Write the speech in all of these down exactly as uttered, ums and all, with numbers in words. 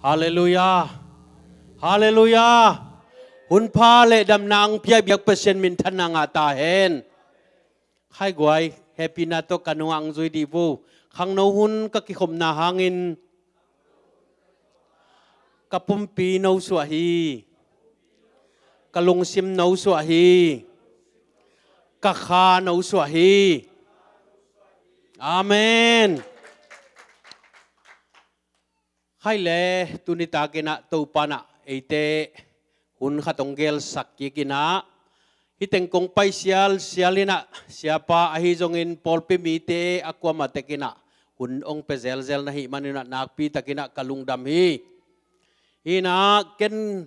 Halleluiah. Halleluiah. Hun pha le damna hong pia biak Pasian minthanna ngah ta hen. Khaiguai, hehpihna tawh ka nungah hong zui dih vo. Khangno hun ka kikhopna hangin ka pumpi no suah hi. Ka lungsim no suah hi. Ka kha no suah hi. Amen. Khai le, tuni takin ah Topa in ah eite hun khat hong gelsak kik in ah, hih teng kong pai sialsial in ah, siapa ahi zongin pawlpi mite a kuamah tek in ah hun hong pia zelzel na hih manin ah nakpi takin ah ka lungdam hi. Hi in ah ken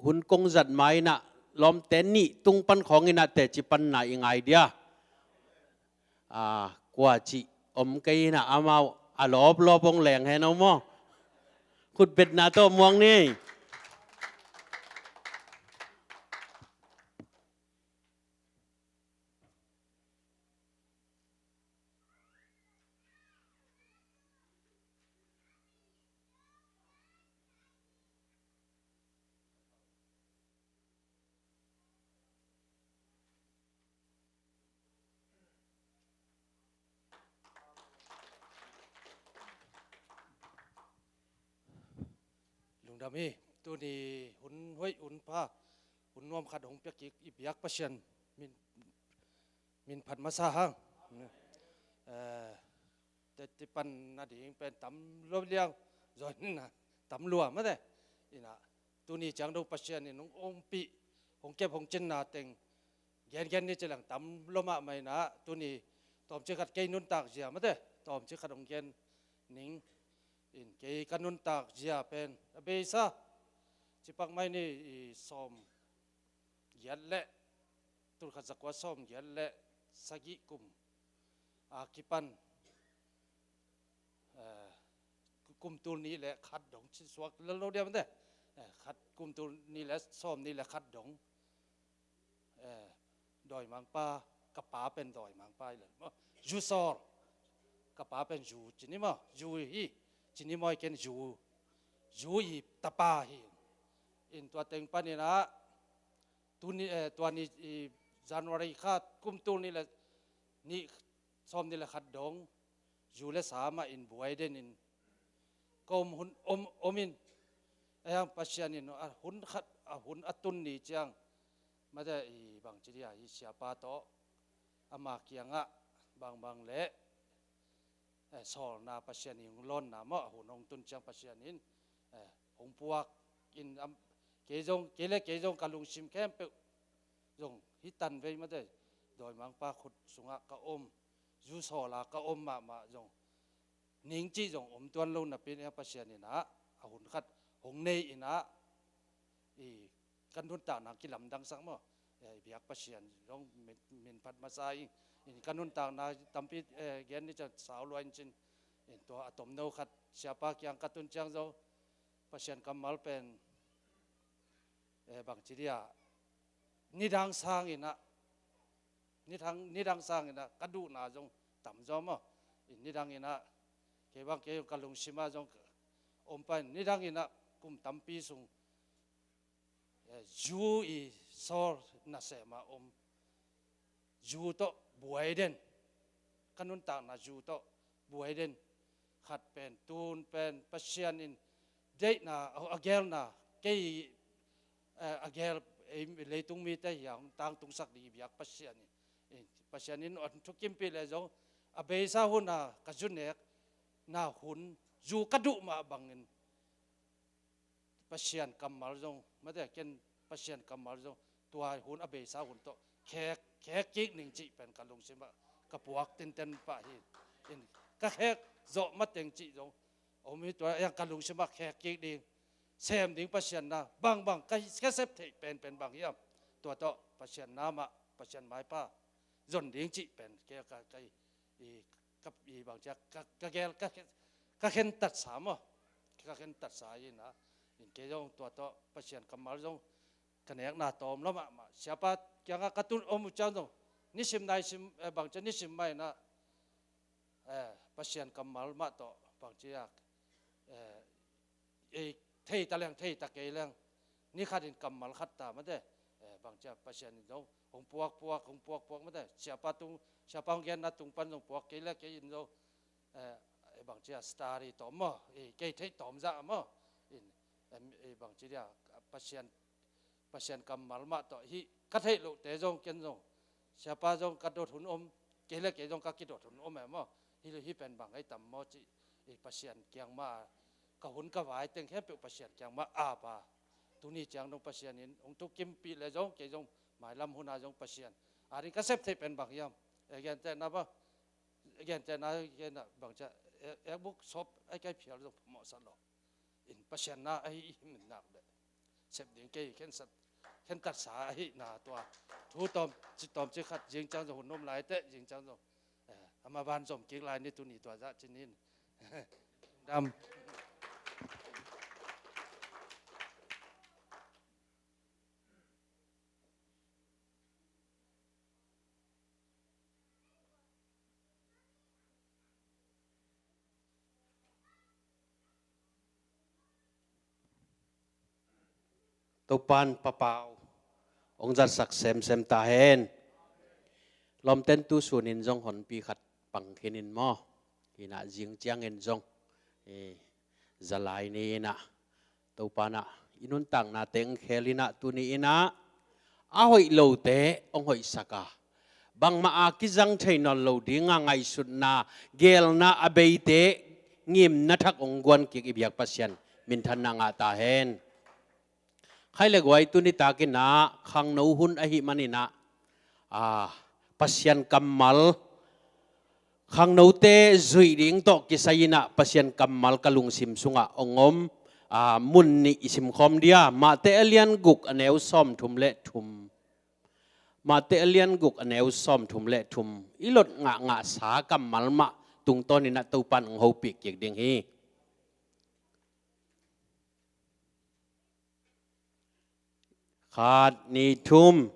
hun kong zat ma in ah lawmte nih tung pan khawng in ah teci panna i ngai dia. A, kua cih om kei in ah amau a lawplawp hong leng hen aw maw? Khutbetna tawh muang ni. Lungdam hi. Tuni hun hoih, hun pha, hun nuam khat hong piak kik i biak Pasian min, min phat masa hang. Eh, te, te pan nading pen tam lo liang zon na tam lua mate. Ina tuni ciang do Pasian in hong ompih, hong kep hong cinna teng gengen ni ci leng tam lo mahmah ina tuni tawmcik khat kei nuntak zia mate, tawmcik khat hong gen ning. In kei ka nuntak zia pen a beisa cipak mai ni i sawm giat le, tul khat zakua sawm giat le sagih kum a kipan, eh, kum tul nih le khat dong ci suak lel lo diam te. Eh, khat kum tul nih le sawm nih le khat dong. Eh, dawimangpa, ka pa pen dawimangpa hi le maw. Zu sawl. Ka pa pen zu ci ni maw. Zu hi. Ci ni maw i ken zu. Zu i tapa hi. In tua teng panin ah tuni, eh, tua ni i January kha kum tul nih le nih sawm nih le khat dong zu le sa mah in buai den in ka om hun om, om in a hiang Pasian in a hun khat a hun a tun ni ciang mate i bang ci dia i siapa tawh ama kiangah bangbang le eh, sawlna Pasian in hong lawnna maw, a hun hong tun ciang Pasian in, eh, hong puak in am, kei zong, kei le kei zong ka lungsim khempeuh zong hi tan vei mate, dawimangpa khut sungah ka om, zu sawla ka om mahmah zong ning cih zong om tuan lo napi in a Pasian in ah a hun khat hong nei in ah i kan nuntakna kilamdangsak maw? Eh, i biak Pasian zong min, min phat masa in, in kan nuntakna tampi, eh, gen ni ciang sau lua in cin, in tua a tomno khat siapa kiang ka tun ciang zong Pasian kammal pen, eh, bang ci dia, nidang sang in ah, nidang, nidang sang in ah ka duhna zong tam zaw maw? In nidang in ah kei bang kei ka lungsim ah zong om pai, nidang in ah kum tampi sung eh, zu i sawl nasem a om, zu tawh buai den, ka nuntakna zu tawh buai den khat pen, tun pen Pasian in deihna a, a gelna kei, eh, a gel, eh, leitung mite hi a hong tangtungsak ding i biak Pasian in, in Pasian in a thukimpih le zong a beisa hun a ka zu nekna hun zu ka duh mah bangin Pasian kammal zong, mate ken Pasian kammal zong, tua hun a beisa hun tawh khek, khek kik ning cih pen ka lungsim ah ka puak tenten pah hi. In ka khek zawh mateng cih zong om hi, tua yang ka lungsim ah khek kik ding, sem ding Pasian na, bang bang ka, ka sep theih pen pen bang hiam, tua tawh Pasian na mah, Pasian maipa zon ding cih pen ke ka, ka i ka, i bang cia, ka, ka gel, ka, ka khentatsa maw? Ka khentatsa hi na. In kei zong tua tawh Pasian kammal zong ka nekna tawm lo mahmah. Siapa kiangah ka tun om uh ciang zong nisim naisim, eh, bang cia nisim mai na, eh, Pasian kammal mah tawh bang cia, eh, thei ta leng, thei ta kei leng, ni khat in kammal khat ta mate, eh, bangcia Pasian in zong hong puak puak, hong puak puak mate, siapa tung, siapa hong genna tung pan zong puak kei le kei in zong, eh, eh, bangcia study tawm maw, eh, kei theih tawm zah maw, in, em, eh, bangci dia, Pasian, Pasian kammal mah tawh hih ka theih lohte zong ken zong, siapa zong ka dot hun om, kei le kei zong ka kidot hun om e maw, hih, hih pen bang ei tam maw cih, eh, Pasian kiang mah, ka hun ka vai teng khempeuh Pasian kiang mah apa. Tuni ciang dong Pasian in hong thukimpih le zong, kei zong mailam huna zong Pasian a ding ka sep theih pen bang hiam? E, gentehna ba, gentehna, gentehna bangcia, e, ekbuk sawp ai kai phial zong phamawh sa lo. In Pasian na ahi i min nak le sep ding kei khen sat, khen tatsa ahi na tua. Thu tawm, ci tawm ci khat, zing ciang zong hun om lai teh, zing ciang zong, eh, ama van zom kik lai ni tuni tua zah ci nin. Dam. Topan papau hong zatsak semsem ta hen. Lawmten tu sunin zong honpi khat pang khin in maw? Inah zing ciangin zong, eh, zalai ni inah Topa nah i nuntakna teng khel inah tuni inah a hoih lote hong hoihsak a, bangmah a kizang thei nawn lo dinga ngaihsutna, gelna a beite ngimna thak hong guan kik i biak Pasian minthanna ngah ta hen. Khai le guai, tuni takin ah khangno hun ahih manin ah, ah, Pasian kammal, khangnote zuih ding tawh kisai in ah Pasian kammal ka lungsim sungah hong om, ah, mun nih i simkhawm dia, Mate a lian guk a neu sawmthum le thum. Mate a lian guk a neu sawmthum le thum. I lot ngahngahsa kammal mah tungtawn in ah Topan hong hopih kik ding hi. Khat, nih, thum.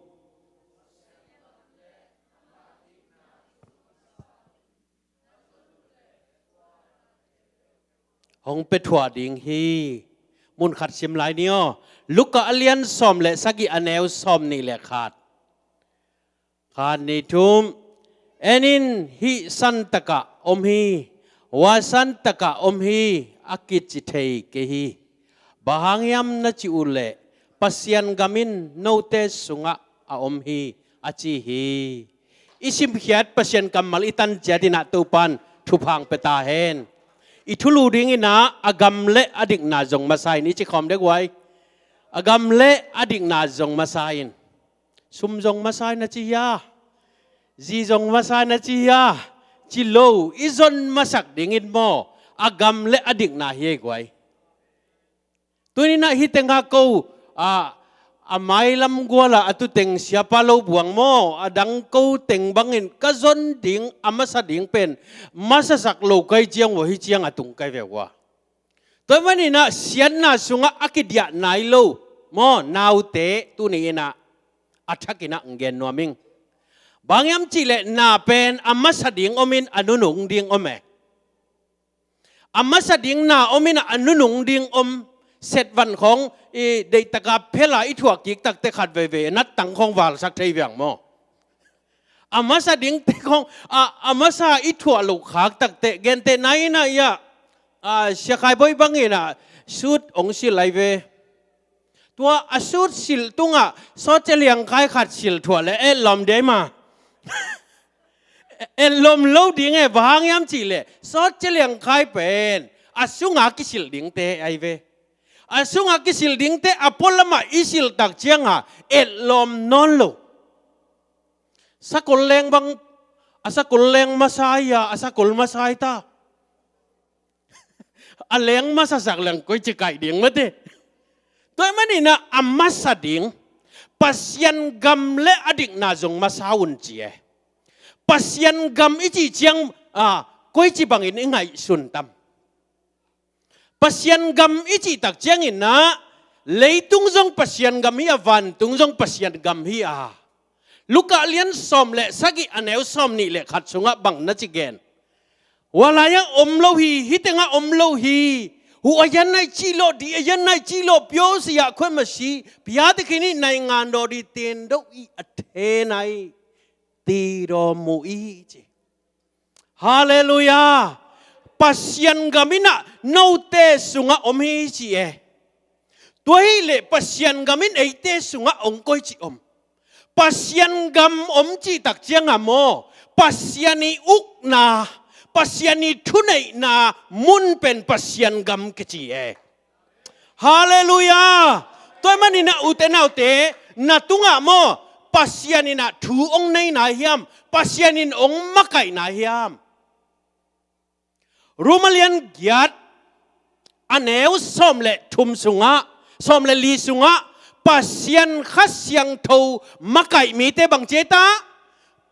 Hong pia thuah ding hi. Mun khat sim lai ni aw. Luka a lian sawm le sagih a neu sawmnih le khat. Khat, nih, thum. En in, hih santakah om hi, hua santakah om hi, a kici thei kei hi. Bang hang hiam na cih uh leh Pasian gam in note sungah a om hi, a ci hi. I simkhiat Pasian kammal i tan ciat in ah Topan thupha hong pia ta hen. I thulu ding in ah a gam le a dikna zong masa in, i ci khawm dek uai. A gam le a dikna zong masa in. Sum zong masa in a ci hia? Zi zong masa in a ci hia? Ci lo, i zon masak dingin maw, a gam le a dikna hi ei guai. Tuni in ah hih tengah ko, a, a mailam gual ah a tuteng siapa lo buang maw, a dang ko teng bangin ka zon ding, a masa ding pen masasak lo kai ciang uh, hih ciang a tung kai ve uh a. Tua ahih manin ah siatna sungah a kidiah nai lo maw, naute tuni in ah a thak in ah hong gen nuam ing. Bang hiam cih leh na pen a masa ding om in a nunung ding om e. A masa ding na om in ah a nunung ding om. Setvan khawng i deihtak a phel a i thuah kik tak teh khat veivei a nattang khawng valsak thei viang maw. A masa dingte khawng, a, a masa i thuah loh khak tak teh, gentehna in ah, ia, a, Sia Khai Bawi bangin ah suit hong silh lai ve. Tua a suit silh tungah sawt cia liang khai khat silh thuah le etlawm dei ma. Etlawm lo ding e, bang hang hiam cih leh sawt cia liang khai pen a sungah kisilh dingte ai ve. A sungah kisilh dingte a pualamah i silh tak ciangah etlawm nawn lo. Sakol leng bang, a sakol leng masa ia, a sakol masa i ta. A leng masasak leng koi ci kaih ding mate. Tua ahih manin ah a masa ding, Pasian gam le a dikna zong masa un ci e. Pasian gam i cih ciang, a, koi ci bangin i ngaihsun tam? Pasian gam i cih tak ciangin ah leitung zong Pasian gam hi a, vantung zong Pasian gam hi a. Luka lian sawm le sagih a neu sawmnih le khat sungah bang na ci gen? Hua lai-ah om lo hi, hih tengah om lo hi. Hu a yan nai cih lawh, di a yan nai cih lawh, pyo si a khoi ma si, pia te kini nai ngan daw di ten do i a the nai ti daw mu i ci. Halleluiah. Pasian gam in ah note sungah om hi ci e. Tua hileh Pasian gam in eite sungah ong koici om? Pasian gam om cih tak ciangah maw, Pasian i ukna, Pasian i thuneihna mun pen Pasian gam kici e. Halleluiah. Tua ahih manin ah ute naute, na tungah maw, Pasian in ah thu ong nei nai hiam? Pasian in ong makaih nai hiam? Rom a lian giat a neu sawm le thum sungah, sawm le li sungah, Pasian Kha Siangtho makaih mite bang ci e ta?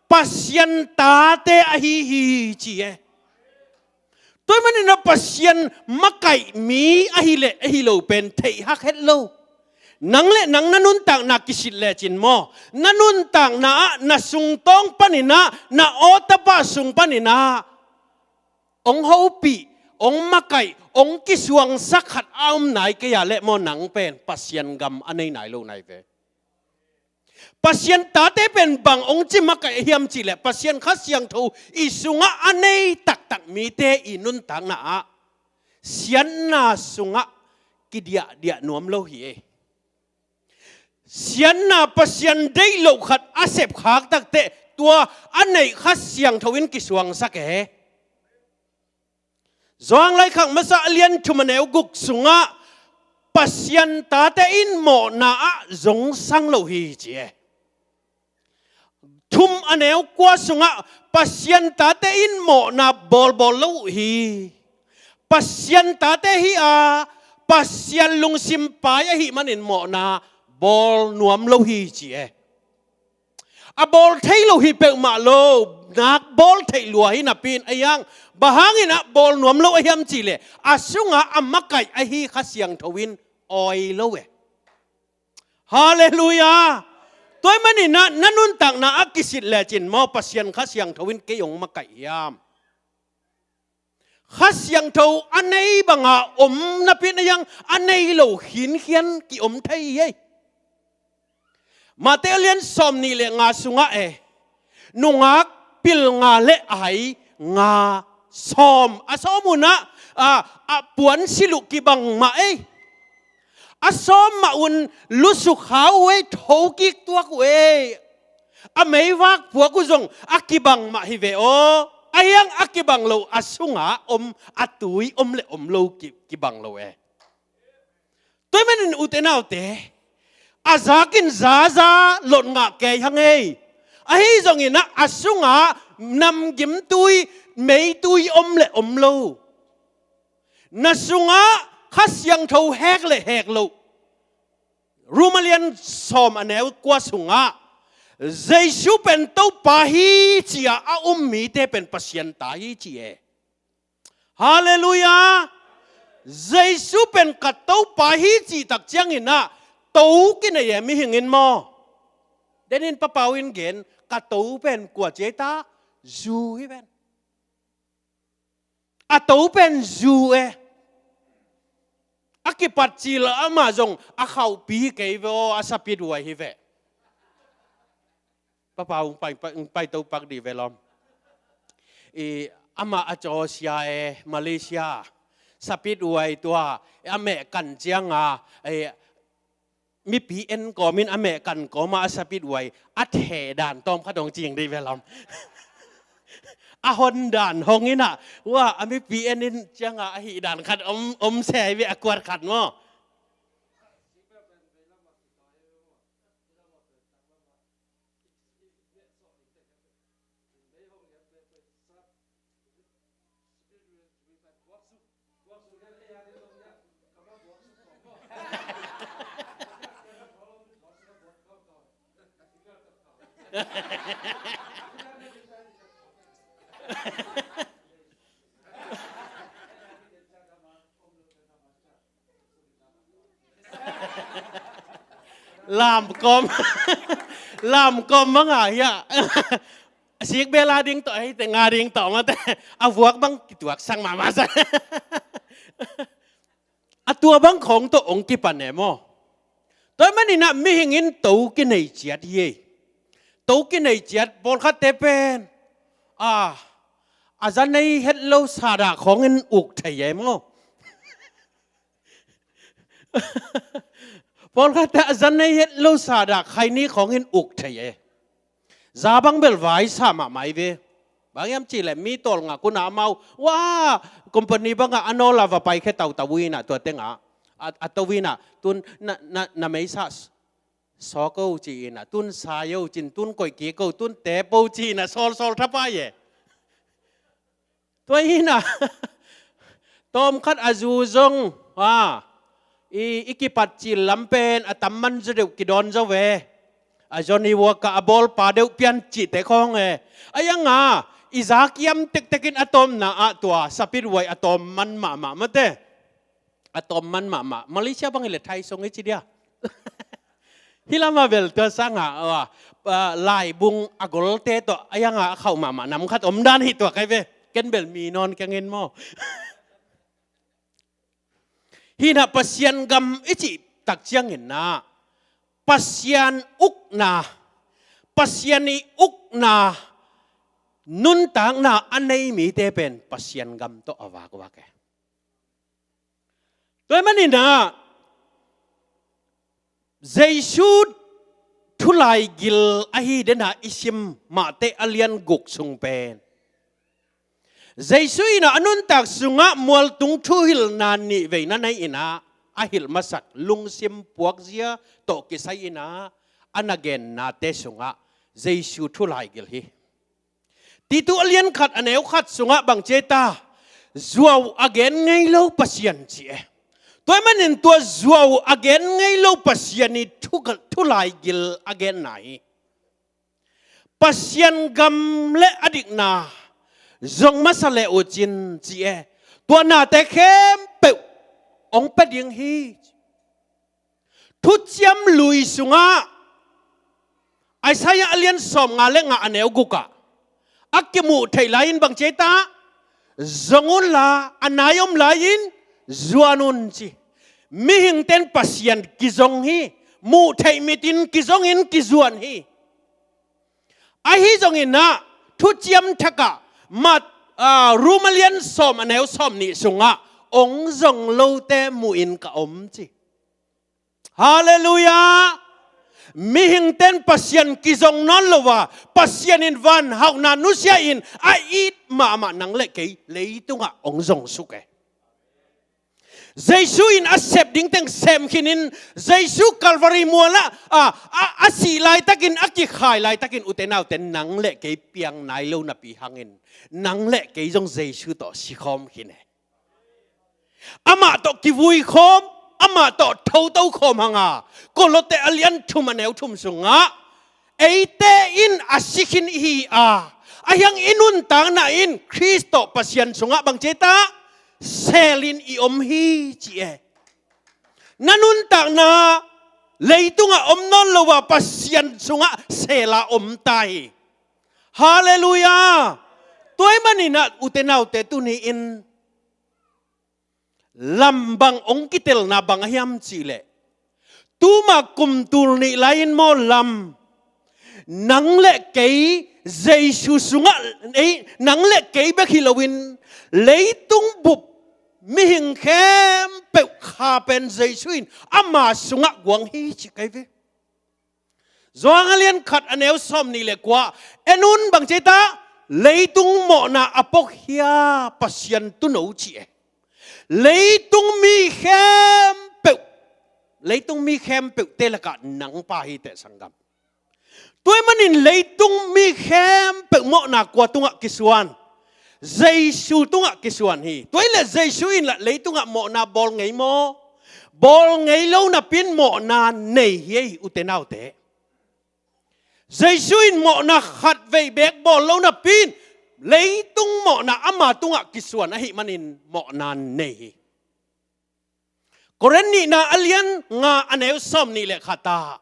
Pasian tate ahi hi ci e. Tua ahih manin ah Pasian makaih mi ahi le ahi lo pen theih hak het lo. Nang le nang na nuntakna kisit lecin maw, na nuntakna ah, na sungtawng panin ah, na aw tapa sung panin ah ong hopih, ong makaih, ong kisuangsak khat a om nai kei a leh maw, nang pen Pasian gam a nei nai lo nai ve. Pasian tate pen bang ong ci makaih hiam cih leh, Pasian Kha Siangtho i sungah a nei taktak mite i nuntakna ah siatna sungah kidiahdiah nuam lo hi e. Siatna, Pasian deih loh khat a sepkhak takteh tua a neih Kha Siangtho in kisuangsak e. Johan laikhak masa a lian thum a neu guk sungah Pasian tate in mawhna ah zongsang lo hi ci e. Thum a neu kua sungah Pasian tate in mawhna bawlbawl lo uh hi. Pasian tate hi a, Pasian lungsim pai ahih manin mawhna bawl nuam lo hi ci e. A bawl thei lo hi peuhmah lo, nak bawl theih lua hi napi in a hiang, bang hangin ah bawl nuam lo a hiam cih leh, a sungah a makaih ahi Kha Siangtho in awi lo e. Halleluiah. Tua ahih manin ah na nuntakna a kisit lecin maw, Pasian Kha Siangtho in kei ong makaih hiam? Kha Siangtho a nei banga om napi in a hiang, a nei lo khinkhian ki-om thei hi e. Matthai a lian sawmnih le nga sungah e, nungak pil nga le a hai nga sawm, a sawm un ah, a, a puansilh uh kibang mah e. A sawm mah un lusuk kha uh e, thokik tuak uh e. A meivak puak uh zong a kibang mah hi ve aw. A hiang a kibang lo, a sungah om, a tui om le om lo ki, kibang lo e. Tua ahih manin ute naute, a zakin zaza lot ngah kei hang e. Ahi zongin ah a sungah namgimtui, meitui om le om lo. Na sungah Kha Siangtho hek le hek lo. Rom a lian sawm a neu kua sungah Jesu pen Topa hi ci-a a um mite pen Pasian ta hi ci e. Halleluiah. Jesu pen ka Topa hi cih tak ciangin ah to kinei e mihing in maw. Denin Pa Pau in gen, ka to pen kua ci e ta? Zu hi pen. A to pen zu e. A kipat cil amah zong a khauhpi hi kei ve aw, a sapithuai hi ve. Pa Pau, pai, pai, pai to pak dih ve lawm. I, amah a cawsia e, Malaysia. Sapithuai tua, a meh kan cianga, e, mipi en kawmin a meh kan kawma a sapithuai a theh dan tawm khat hong cing dih ve lawm. A hon dan hong in ah, ua, a mipi en in cianga a hih dan khat om, om se hi ve, a kuat khat maw. Lamkom. Lamkom mah nga hiah. Sikbel a ding tawh, hei te nga ding tawh mah te. A vuak bang kituak sang mahmah sa. Tua bang khawng tawh hong kipan e maw? Tua ahih manin ah mihing in to kinei ciat hi ei. To kinei ciat, pawlkhatte pen a, a za nei het lo sadah khawngin uk thei e maw? Pawlkhatte a za nei het lo sadah khaini khawngin uk thei e. Za bang bel vai sa mahmah hi ve. Bang hiam cihleh mi tawlngak un ah amau, wa, company bangah a nawl a va paikhia tautau uh in ah, tua tengah a, a to in ah, tun na, na, na meisa sawk o ci in ah, tun sai o ci in, tun koih kik o, tun tep o ci in ah, sawlsawl thapai e. Tua hi in ah, tawmkhat a zu zong a, i, i kipat cil lam pen a tam man zaw deuh kidawn zaw ve. A Johnny Walker a bawlpa deuh pian cihte khawng e. A iang a, i za kiam tektekin a tawmna ah tua sapit huai a tawm man mahmah mate. A tawm man mahmah. Malaysia bang hileh Thai song i ci dia. Hih lamah bel tua sangah, a, a, laibung a golte tawh a iang a khauh mahmah nam khat om dan hi tua kai ve. Ken bel mi nawn keng in maw? Hi in ah Pasian gam i cih tak ciangin ah, Pasian ukna, Pasian i ukna, nuntakna a nei mite pen Pasian gam tawh a vakvak e. Tua ahih manin ah, Jesu thu laigil ahi den a i sim Mate a lian guk sung pen, Jesu in ah a nuntak sungah mualtung thuhilhna nih vei na nei in ah, a hilh masak lungsim puakzia tawh kisai in ah a na gennate sungah Jesu thu laigil hi. Titu a lian khat a neu khat sungah bang ci ei ta, zuau a gen ngei lo Pasian ci e. Tua ahih manin tua zuau a gen ngei lo Pasian i thu, thu laigil a genna hi. Pasian gam le a dikna zong masa le uh cin ci e. Tua nate khempeuh hong pia ding hi. Thuciam Lui sungah, Isaiah a lian sawmnga le nga a neu gukah a kimuh theih lai-in bang ci ei ta, zong unla a nai om lai-in zuan un ci. Mihingte in Pasian kizong hi. Muh theih mitin kizongin kizuan hi. Ahi zongin ah Thuciam Thakah Mat, a, Rom a lian sawm a neu sawmnih sungah hong zong lote muhin ka om ci. Halleluiah. Mihingte in Pasian kizong nawn lo a, Pasian in van hauhna nusia in a it mahmah nang le kei leitungah hong zong suk e. Jesu in a sep ding teng sem khinin, Jesu Calvary mualah a, a, a sih laitakin, a kikhai laitakin, ute naute, nang le kei piang nai lo napi hangin nang le kei zong Jesu tawh sikhawm khin e. Amah tawh kivui khawm, amah tawh thoto khawm hanga, Kolose a lian thum a neu thum sungah, eite in a si khin i hi a, ahi hang i nuntakna in Khrist tawh Pasian sungah bang ci ei ta, selin i om hi ci e. Na nuntakna leitungah om nawn lo a, Pasian sungah sela om ta hi. Halleluiah. Tua ahih manin ah ute naute, tuni-in lam bang hong kitelna bang ahiam cihleh, tuma kum tul nih lai-in maw lam, nang le kei Jesu sungah, ei, nang le kei bek hi loin leitung bup mihing khempeuh kha pen Jesu in ama sungah guang hi ci kai ve. Johan a lian khat a neu sawmnih le kua, en un, bang ci ei ta, leitung mawhna a pok hia Pasian tuuno ci e. Leitung mi khempeuh, leitung mi khempeuhte lakah nang pa hi teh, sanggam. Tua ahih manin leitung mi khempeuh mawhna kua tungah kisuan? Jesu tungah kisuan hi. Tua hileh Jesu in lah leitungah mawhna bawl ngei maw? Bawl ngei lo napi-in mawhna nei hi ei, ute naute. Jesu in mawhna khatvei beek bawl lo napi-in leitung mawhna ama tungah kisuan ahih manin mawhna nei hi. Korin nihna a lian nga a neu sawmnih le khat ah,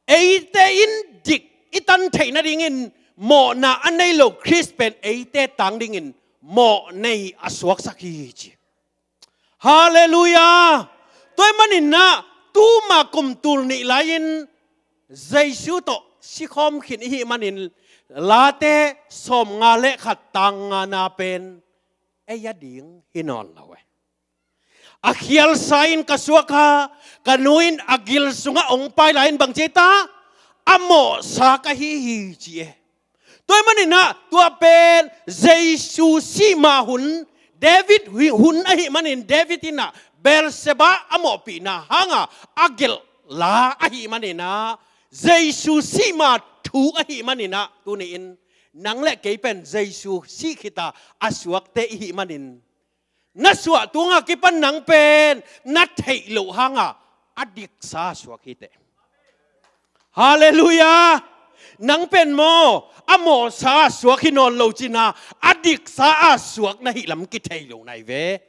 eite in dik i tan theih nadingin mawhna a nei lo Khrist pen eite tang dingin mawhnei a suaksak hi ci. Halleluiah. Tua ahih manin ah tuma kum tul nih lai-in Jesu tawh sikhawm khin i hih manin Late sawmnga le khat tang ngana pen ei a ding hi nawn lo e. A khialsa in ka suak a, ka nu in a gil sungah hong pai lai-in bang ci ta? A mawhsa ka hi hi ci e. Tua ahih manin ah tua pen Jesu sih ma hun, David hun ahih manin David in ah Beersheba a mawhpihna hanga a gelh la ahih manin ah Jesu sih ma thu ahih manin ah tuni-in nang le kei pen Jesu sih khit a a suakte i hih manin na suah tunga kipan nang pen na theih loh hanga a diksa a suak hi teh. Halleluiah. Nang pen maw a mawhsa a suak hi nawn lo cina a diksa a suak na hih lam kithei lo nai ve.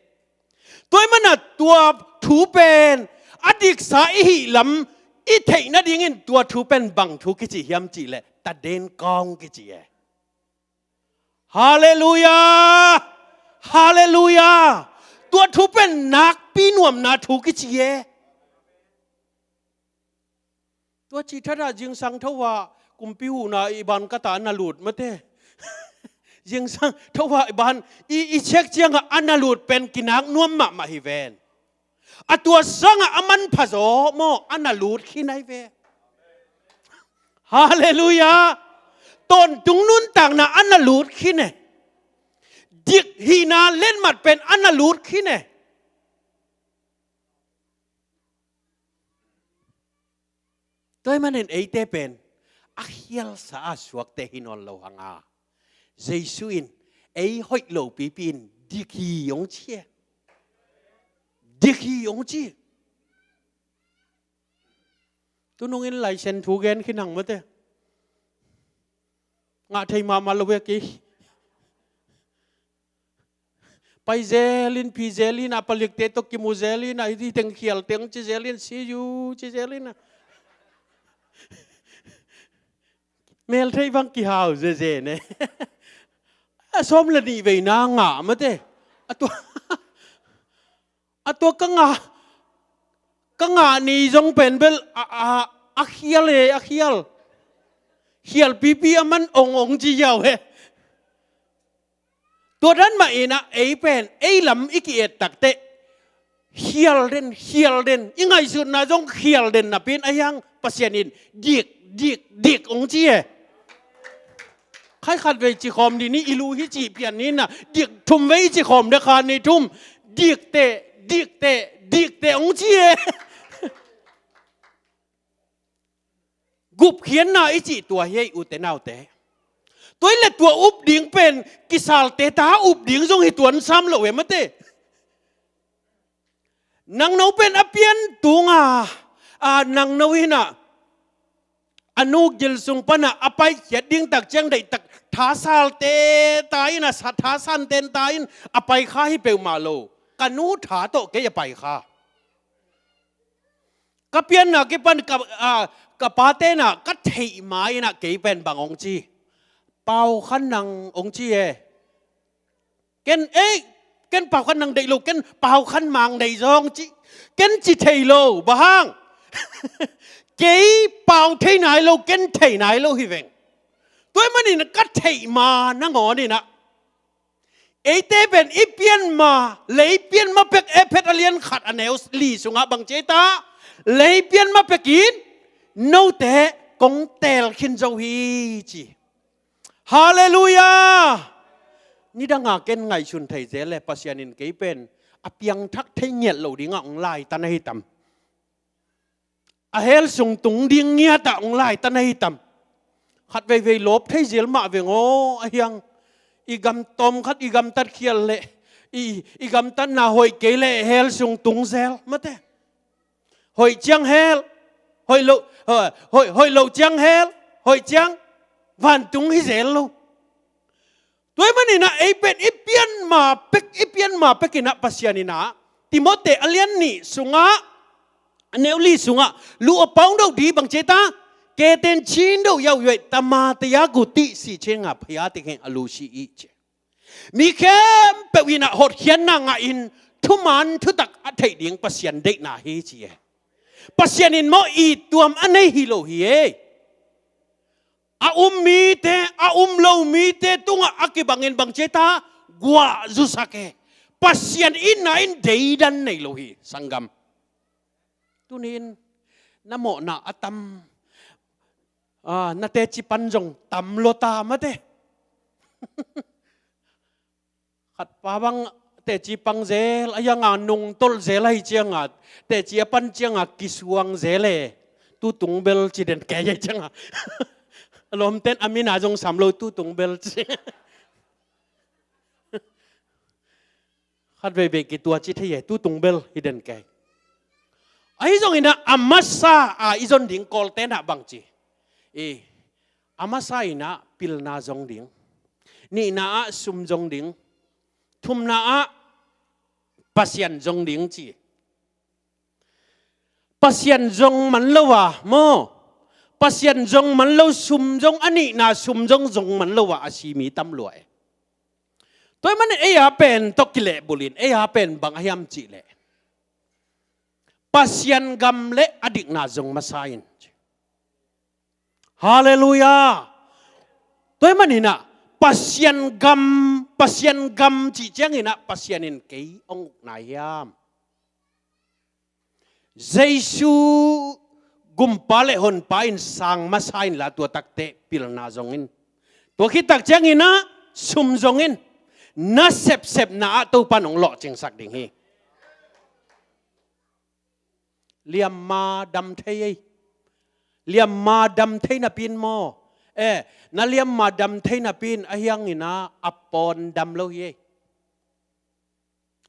Tua ahih mana tua thu pen a diksa i hih lam i theih nadingin tua thu pen bang thu kici hiam cihleh taden kong kici e. Halleluiah. Halleluiah. Tua thu pen nakpi nuamna thu kici e. Tua ci thatah zingsang thoah kumpi huhna i ban ka ta a na lut mate. Zingsang thoah i ban i, i check ciangah a na lut pen kinak nuam mahmah hi ven. A tua sangah a manpha zaw maw a na lut khin ai ve. Halleluiah. Tawntung nuntakna a na lut khin e. Dik hihna letmat pen a na lut khin e. Tua ahih manin eite pen a khialsa a suakte hi nawn lo hanga Jesu in ei hoih lo pipi in dik hi hong ci e. Dik hi hong ci. Tunungin laisen thu gen khin hang mate. Ngah thei mahmah lo ve kei. Pai zelin, phi zelin, a palikte tawh kimu zelin, a hih teng khial teng ci zelin, see you ci zelin. Mel thei bang kihau zeze ne. A sawm le nih veina ngah mate. A tua, a tua ka ngah, ka ngah ni zong pen bel a, a, a khial e, a khial. Khial pipi a man ong ong ci yau he. Tua dan mah inah ei pen ei lam i ki-et takteh khial den, khial den, i ngaihsutna zong khial den napi-in a hiang Pasian in dik, dik, dik hong ci e. Khai khat vei ci khawm dih ni, i lu hi cih pian ni na, dik thum vei i ci khawm dih kha ni thum, dik teh, dik teh, dik teh hong ci e. Gupkhiatna i cih tua hi ei ute naute. Tua hi le tua up ding pen kisalte ta up ding zong hi tuan sam lo e mate. Nangno pen a pian tunga a nangno hinah a nu gil sung panah a paikhiat ding tak ciang deihtak thasalte ta in a sa thasanten ta in a paikha hi peuhmah lo. Ka nu tha tawh kei a paikha. Ka pianna kipan ka, a, ka pa tenah ka theih ma inah kei pen bang hong ci? Pau khan nang hong ci e. Ken ei, ken pau khan nang deih lo, ken pau khan mang deih zong ci. Ken ci thei lo, bang hang? Kei pau thei nai lo, ken thei nai lo hi veng. Tua ahih manin ka theih ma nangawn inah eite pen i pianma, lei pianma pek Efesa a lian khat a neu li sungah bang ci ei ta? Lei pianma pekin note kong teel khin zo hi ci. Halleluiah. Nidanga ken ngaihsun thei zel le Pasian in kei pen a piangthak thei ngiat lo dingah hong laitan ahi tam? A hell sung tung ding ngiatah hong laitan ahi tam? Khat veivei lawp thei zel mah veng aw a hiang. I gam tawm khat i gamtat khial leh i, i gamtatna hoih kei leh hell sung tung zel mate. Hoih ciang hell, hoih lo, hoih, hoih lo ciang hell, hoih ciang vantung hi zel lo. Tua ahih maninah ei pen i pianma pek, i pianma pekinah Pasian inah Timote a lian nih sungah a neu li sungah lu a paung doh di bang ci ei ta? Keten chin doh yauh yuaih tama taya gu tih si chin nga phaya tikhin a lu si ih ci. Mi khempeuh inah hotkhiatna ngah in thuman thutak a theih ding Pasian deihna hi ci e. Pasian in maw ittuam a nei hi lo hi e. A um mite, a um lo mite tungah a kibangin bang ci ta, guah zusak e. Pasian itna in deidan nei lo hi, sanggam. Tuni-in na mawhna a tam, ah, na teci pan zong tam lo ta mate. Khat pa bang teci pang zel, a yanga nungtol zel ahi cianga, teci a pan cianga kisuang zel e. Tutung bel ci den kei ahi cianga. A lawmten a mina zong sam lo tutung bel ci. Khat veivei kitua ci thei e, tutung bel hi den kei. Ahi zongin a masa a i zon ding Kawlten ah bang ci. I, a masa in a pilna zong ding. Nihna ah sum zong ding. Thumna ah Pasian zong ding ci. Pasian zong man lo a, maw. Pasian zong man lo, sum zong, a nihna sum zong zong man lo a, a si mi tam lua e. Tua ahih manin ei a pen tawh kilehbulhin, ei a pen bang a hiam cih leh, Pasian gam le a dikna zong masa in. Halleluiah. Tua ahih manin a, Pasian gam, Pasian gam cih ciangin a, Pasian in kei hong ukna hiam? Jesu gumpa le honpa in sang masa inla, tua takte pilna zong in. Tua khit tak ciangin a, sum zong in. Na sepsepna ah Topan hong lawhcingsak ding hi. Liamma dam thei ei. Liamma dam thei napi in maw. Eh, na liamma dam thei napi in a hiangin a, a pawn dam lo hi ei.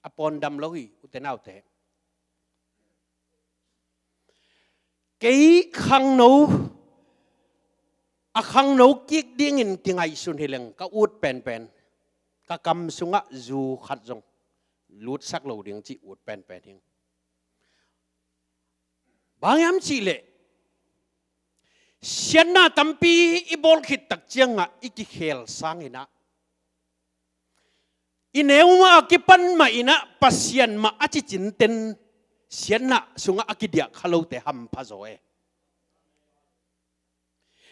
A pawn dam lo hi, ute naute. Kei khangno, a khangno kik dingin kingaihsun hi leng ka ut penpen. Ka kam sungah zu khat zong lutsak lo ding cih ut penpen hi. Bang hiam cih leh, siatna tampi i bawl khit tak ciangah i kikhel sangin a, i neu mah a kipan mah in a, Pasian mah a cicinten siatna sungah a kidiah kha lote hampha zaw e.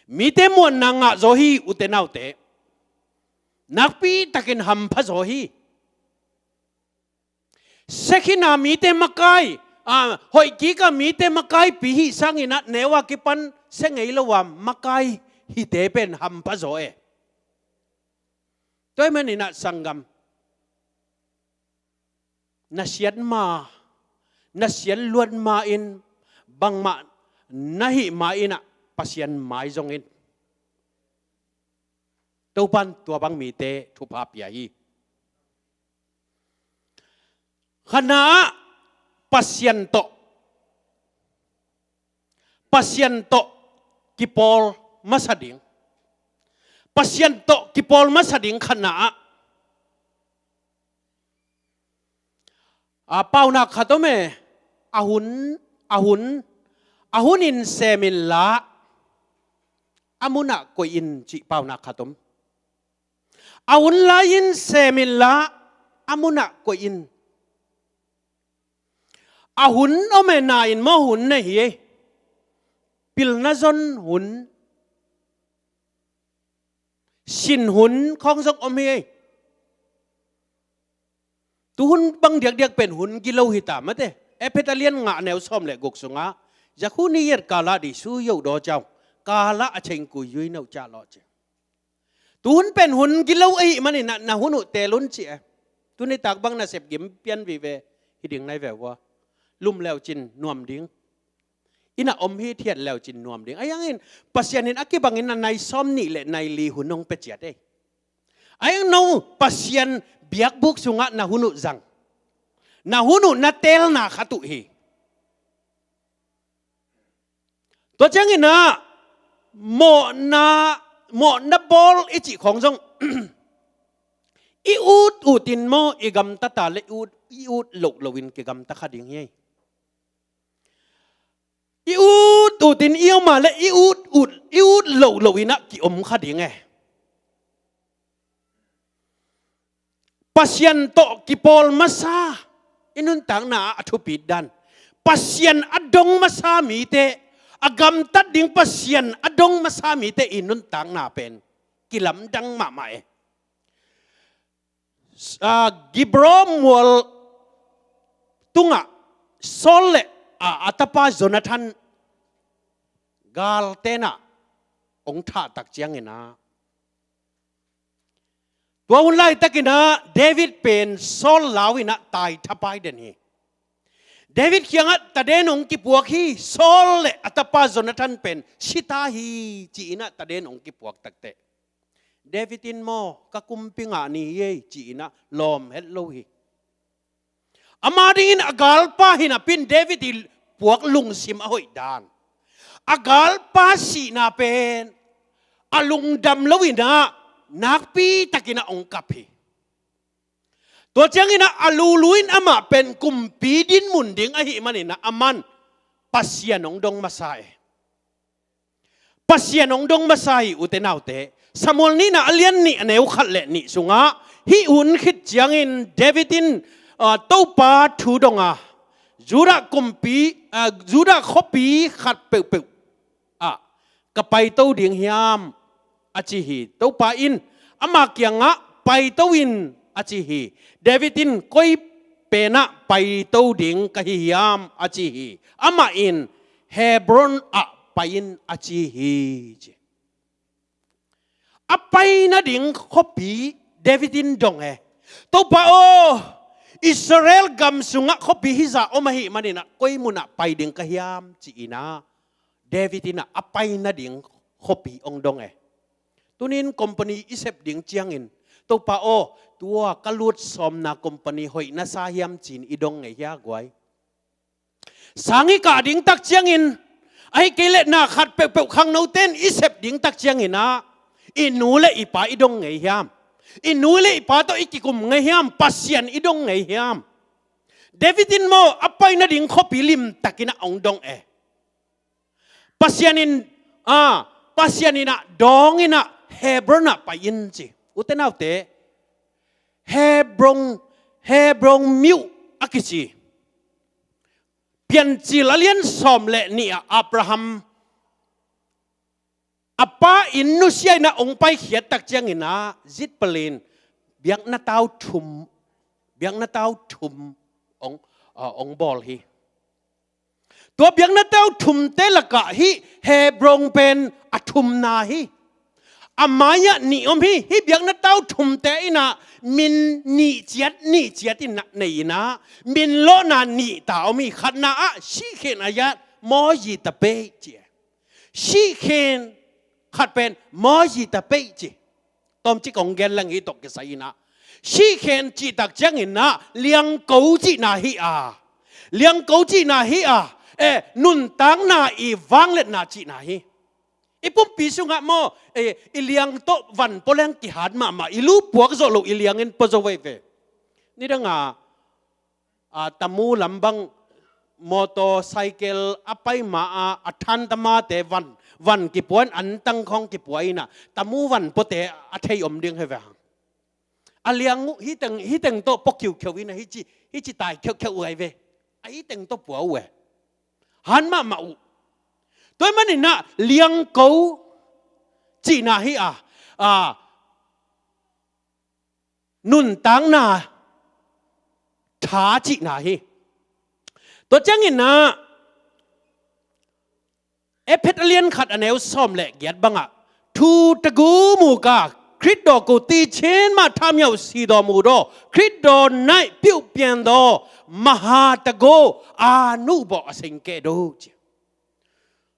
Mite muanna ngah zaw hi, ute naute. Nakpi takin hampha zaw hi. Sekhin a mite makai, a, hoih kik a mite makaipi hih sangin a, neu a kipan se ngei lo a makai hite pen hampha zaw e. Tua ahih manin a, sanggam, na siat ma, na siat luat ma in, bangmah na hih ma in a, Pasian mai zong in. Topan tua bang mite thupha pia hi. Khatna ah, Pasian tawh, Pasian tawh kipawl masa ding. Pasian tawh kipawl masa ding khatna ah. A, paunak khat om e, a hun, a hun, a hun in sem inla, a munah koih in cih paunak khat om. A hun lai-in sem inla, a munah koih in. A hun om e, na in maw, hun nei hi ei. Pilna zon hun, sin hun khawng zong om hi ei. Tuhun bang diakdiak pen hun gilo hi ta mate. Efesa lian nga neu sawm le guk sungah, "Za khu ni yet kala di su yo do ciau, kala a cheng ku yui neu ca lo ce." Tuhun pen hun gilo ahih manin a, na hun uh teel un ci e. Tuni tak bang nasep gim pian vive hi ding nai ve ua. Lum leu cin nuam ding. Inn ah om hithiat leu cin nuam ding. Ahi hangin Pasian in a kibangin a nai sawm nih le nai li hun hong pia ciat ei. Ahi hang no Pasian biakbuk sungah na hun uh zang. Na hun uh na teelna khat uh hi. Tua ciangin ah mawhna, mawhna bawl i cih khawng zong i ut utin maw, i gamta ta le i ut, i ut loh lohin kigamta kha ding hi. I ut utin i om a le i ut ut, i ut loh lohin ah kiom kha ding e. Pasian tawh kipawl masa, I nuntakna ah a thupit dan, Pasian a dong masa mite, a gamtat ding Pasian a dong masa mite i nuntakna pen kilamdang mahmah e. Ah, Gibea mual tungah Saul le, ah, a tapa Jonathan galten ah hong thah tak ciangin ah, tua hun laitakin ah David pen Saul lau in ah tai thapai den hi. David kiangah taden hong kipuak hi, Saul le a tapa Jonathan pen si ta hi ci-in ah taden hong kipuak takteh, David in maw, ka kumpi ngah ni hi ei ci-in ah lawm het lo hi. Ama dingin a galpa hi napi-in David i puak lungsim a hoih dan, a galpa sihna pen a lungdam lo-in ah nakpi takin ah hong kap hi. Tua ciangin ah a lulu in amah pen kumpi dinmun ding ahih manin ah aman Pasian hong dong masa e. Pasian hong dong masa hi, ute naute. Samuel nihna a lian nih a neu khat le nih sungah hih hun khit ciangin David in, ah, Topa thu dong a, Judah kumpi, ah, Judah khuapi khat peuhpeuh ah ka paito ding hiam, a ci hi. Topa in ama kiangah paito in, a ci hi. David in koi penah paito ding ka hi hiam, a ci hi. Amah in Hebron ah pai in, a ci hi, ci. A pai nading khuapi David in dong e. Topa aw, Israel gam sungah khuapi hizah om ahih manin ah koi munah pai ding ka hiam, ci-in ah David in ah a pai nading khuapi hong dong e. Tuni-in company i sep ding ciangin, Topa aw, tua ka lut sawmna company hoih na sa hiam, ci-in i dong ngei hia guai? Sang i kah ding tak ciangin, ahih kei leh na khat peuhpeuh khangnote in i sep ding tak ciangin ah i nu le i pa i dong ngei hiam? I nu le i pa tawh i kikum ngei hiam? Pasian i dong ngei hiam? David in maw, a pai nading khuapi limtakin ah hong dong e. Pasian in, ah, Pasian in ah dawng in ah Hebron ah pai in, ci. Ute naute, Hebron, Hebron myo a kici. Piancil a lian sawm le nih ah Abraham a pa inn nusia in ah hong paikhiat tak ciangin ah zit palin biakna tau thum, biakna tau thum hong, ah, hong bawl hi. Tua biakna tau thumte lakah hih Hebron pen a thumna hi. A mai-ah nih om hi. Hih biakna tau thumte in ah min nih ciat, nih ciat in ah nei in ah, min lawhna nih ta om hi. Khatna ah Shikhen Ayat Moji Tapei ci e. Shikhen, khat pen Moji Tapei ci. Tawmcik kong gen leng, hih tawh kisai in ah, Shikhen cih tak ciangin ah liangko cihna hi a, liangko cihna hi a, eh, nuntakna i vangliatna cihna hi. I pumpi sungah maw, eh, i liang tawh van pua leng kihat mahmah, i lu puak zawh loh i liang in pua zo veve. Nidang a, a, Tamu lam bang motorcycle a pai ma a, a than tamate van, van kipua in, antang khawng kipua in ah, Tamu van puate a thei om ding hi ve hang. A liang uh, hih teng, hih teng tawh pua khiukheu in ah, hih ci, hih ci tai kheukheu uh ahi ve. A hih teng tawh pua uh e. Han mahmah uh. Tua ahih manin ah liangko cihna hi a, a, nuntakna tha cihna hi. Tua ciangin ah Efesa a lian khat a neu sawm le giat bangah, thu tagu mu ka, Khrih dawh ko ti chin mah tham yau si dawh mu dawh, Khrih dawh naih piuh pian dawh, maha tagu a nuh bawh a seng keh dawh, ci.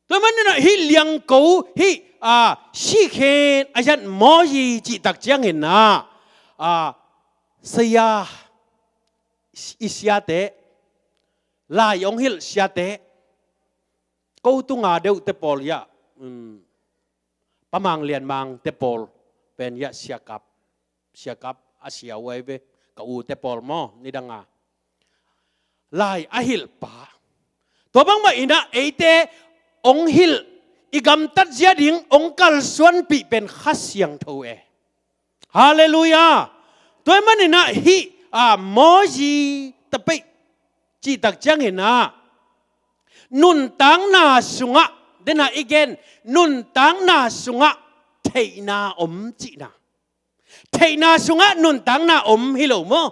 Tua manin ah hih liangko, hih, a, Shikhen Ayat Moji cih tak ciangin ah, a, saya, i siate, lai hong hilh siate, ko tunga deuhte pawl hiah, um, Pa Mang Lian Mangte pawl pen hiah siakap, siakap a sia uh ahi ve, ka ute pawl maw, nidang a lai a hilhpa. Tua bangmah in ah eite hong hilh, i gamtat zia ding hong kalsuanpih pen Kha Siangtho e. Halleluiah. Tua ahih manin ah hih, a, Moji Tapei, Cihtak ciangin ah, nuntakna sungah, dena i gen, nuntakna sungah theihna om cihna. Theihna sungah nuntakna om hi lo maw?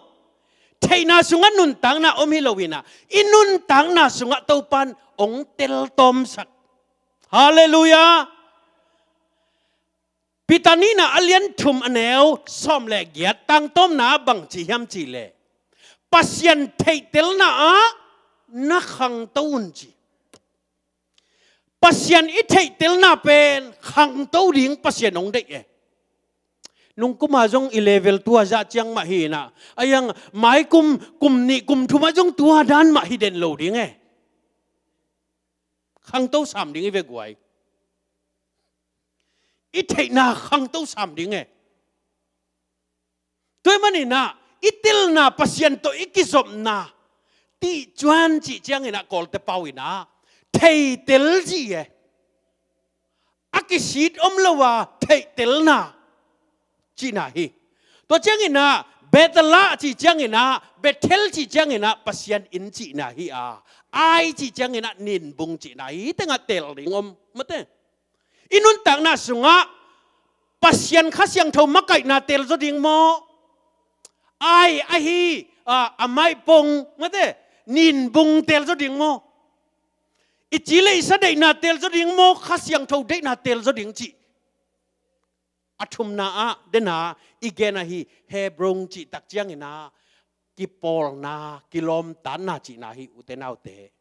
Theihna sungah nuntakna om hi lo in ah, i nuntakna sungah Topan ong teltawmsak. Halleluiah. Peter nihna a lian thum a neu sawm le giat tangtawmna bang ci hiam cih leh, Pasian theihtelna ah na khangto un ci. Pasian i theihtelna pen khangto ding Pasian hong deih e. Nungkuma zong i level tua zah ciang mah hi in ah, a iang mai kum, kum nih kum thumah zong tua dan mah hi den lo ding e. Khangto sam ding i ve guai. I theihna khangto sam ding e. Tua ahih manin ah, i telna Pasian tawh i kizopna, tih cuan cih ciangin ah Kawlte pau in ah, theitel cih e. A kisit om lo a theihtelna cihna hi. Tua ciangin ah, Bethel cih ciangin ah, Bethel cih ciangin ah, Pasian inn cihna hi a, Ai cih ciangin ah, ninbung cihna hi. Hih tengah tel ding om mate. I nuntakna sungah Pasian Kha Siangtho makaihna tel zaw ding maw? Ai ahi, a, a maipong mate, ninbung tel zaw ding maw? I ci le i sa deihna tel zaw ding maw, Kha Siangtho deihna tel zaw ding cih. A thumna ah, dena i gen ahi Hebron cihtak ciangin ah, kipawlna, kilawmtatna cihna hi, ute naute.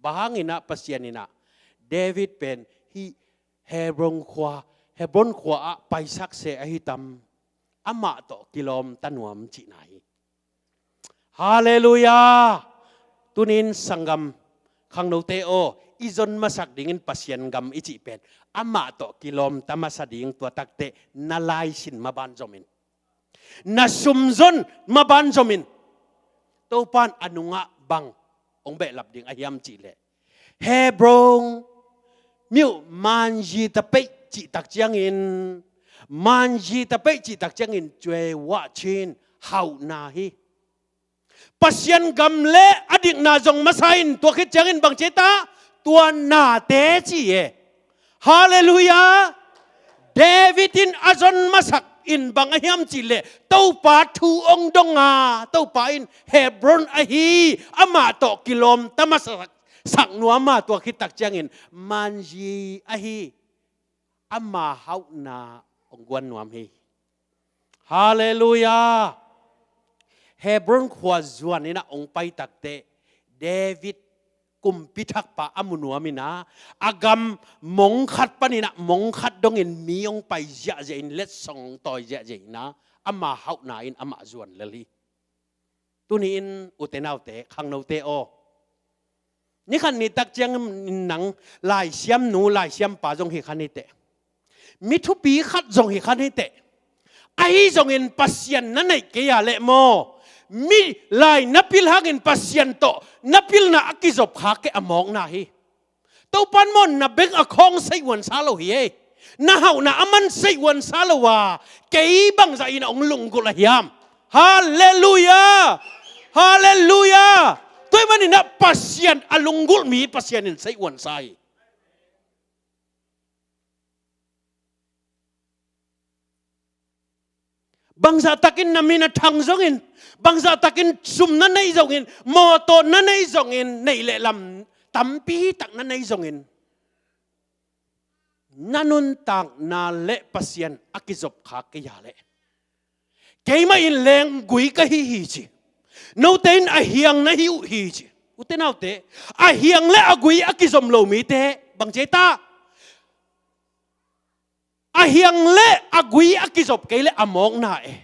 Bang hangin ah Pasian in ah David pen hih Hebron khua, Hebron khua ah paisak se ahi tam, amah tawh kilawmta nuam cihna hi. Halleluiah. Tunin sanggam khangnote aw, i zon masak dingin Pasian gam i cih pen amah tawh kilawmta masa ding, tua takteh na laisin maban zomin, na sumzon maban zomin, Topan a nungah bang hong behlap ding a hiam cih leh, Hebron mi uh manzi ta peih cihtak ciangin, manzi ta peih cihtak ciangin cuei wah cin hauhna hi. Pasian gam le a dikna zong masa in, tua khit ciangin bang ci ta, tua nate ci e. Halleluiah. David in a zon masak in bang a hiam cih leh, Topa thu hong dong a, Topa in Hebron ahi amah tawh kilawmta masak, sak nuam a, tua khittak ciangin manzi ahi ama hauhna hong guan nuam hi. Halleluiah. Hebron khua zuan in ah hong pai takteh, David kumpi thakpa a mu nuam in ah, a gam mong khat panin ah mong khat dongin mi hong pai ziahziah in, letsong hong tawi ziahziah in ah, ama hauhna in amah zuan lel hi. Tuni-in ute naute, khangnote aw, ni khat ni tak ciangin nang laisiamnu, laisiampa zong hi kha ni teh, mi thupi khat zong hi kha ni teh, ahi zongin Pasian na neih kei a leh maw, mi lai na pil hangin Pasian tawh na pilna a kizop kha kei a mawkna hi. Topan maw, na bank account seihhuan sa lo hi ei. Na hauhna a man seihhuan sa lo a, kei bangzah in a hong lunggulh a hiam? Halleluiah. Halleluiah. Tua ahih manin ah Pasian a lunggulh mi Pasian in seihhuan sa hi. Bangzah takin na min a thang zongin, bangzah takin sum na neih zongin, mawtaw na neih zongin, neih le lam tampi tak na neih zongin, na nuntakna le Pasian a kizop kha kei a leh, keimah in lenggui ka hi hi ci. Note in a hiang na hi uh hi ci. Ute naute, a hiang le a gui a kizom lo mite bang ci ta? A hiang le a gui a kizop kei le a mawkna e.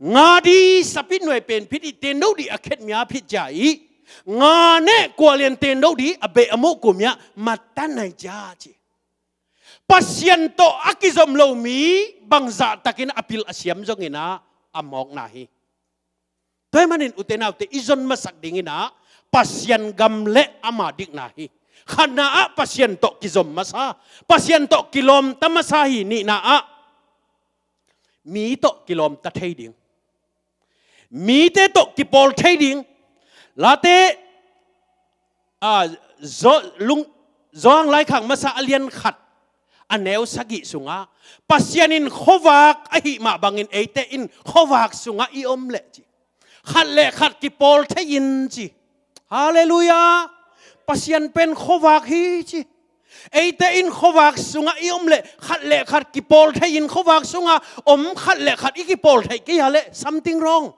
Nga di sapit nuai pen phit i, tendo di a khet mia phit cia i, nga ne kualian tendo di a beh a muh kumia matanai cia ci. Pasian tawh a kizom lo mi bangzah takin a pil a siam zongin ah a mawkna hi. Tua ahih manin ute naute, i zon masak dingin ah Pasian gam le ama dikna hi. Khatna ah Pasian tawh kizom masa, Pasian tawh kilawmta masa hi. Nihna ah mi tawh kilawmta thei ding, mite tawh kipawl thei ding, Late, a, Zo-, lung, Zohang Laikhak Masa a lian khat, a neu sagih sungah, Pasian in khuavak ahih mah bangin eite in khuavak sungah i om leh ci. Khat le khat kipawl thei in ci. Halleluiah. Pasian pen khuavak hi ci. Eite in khuavak sungah i om leh khat le khat kipawl thei in khuavak sungah om khat le khat i kipawl thei kei a leh something wrong.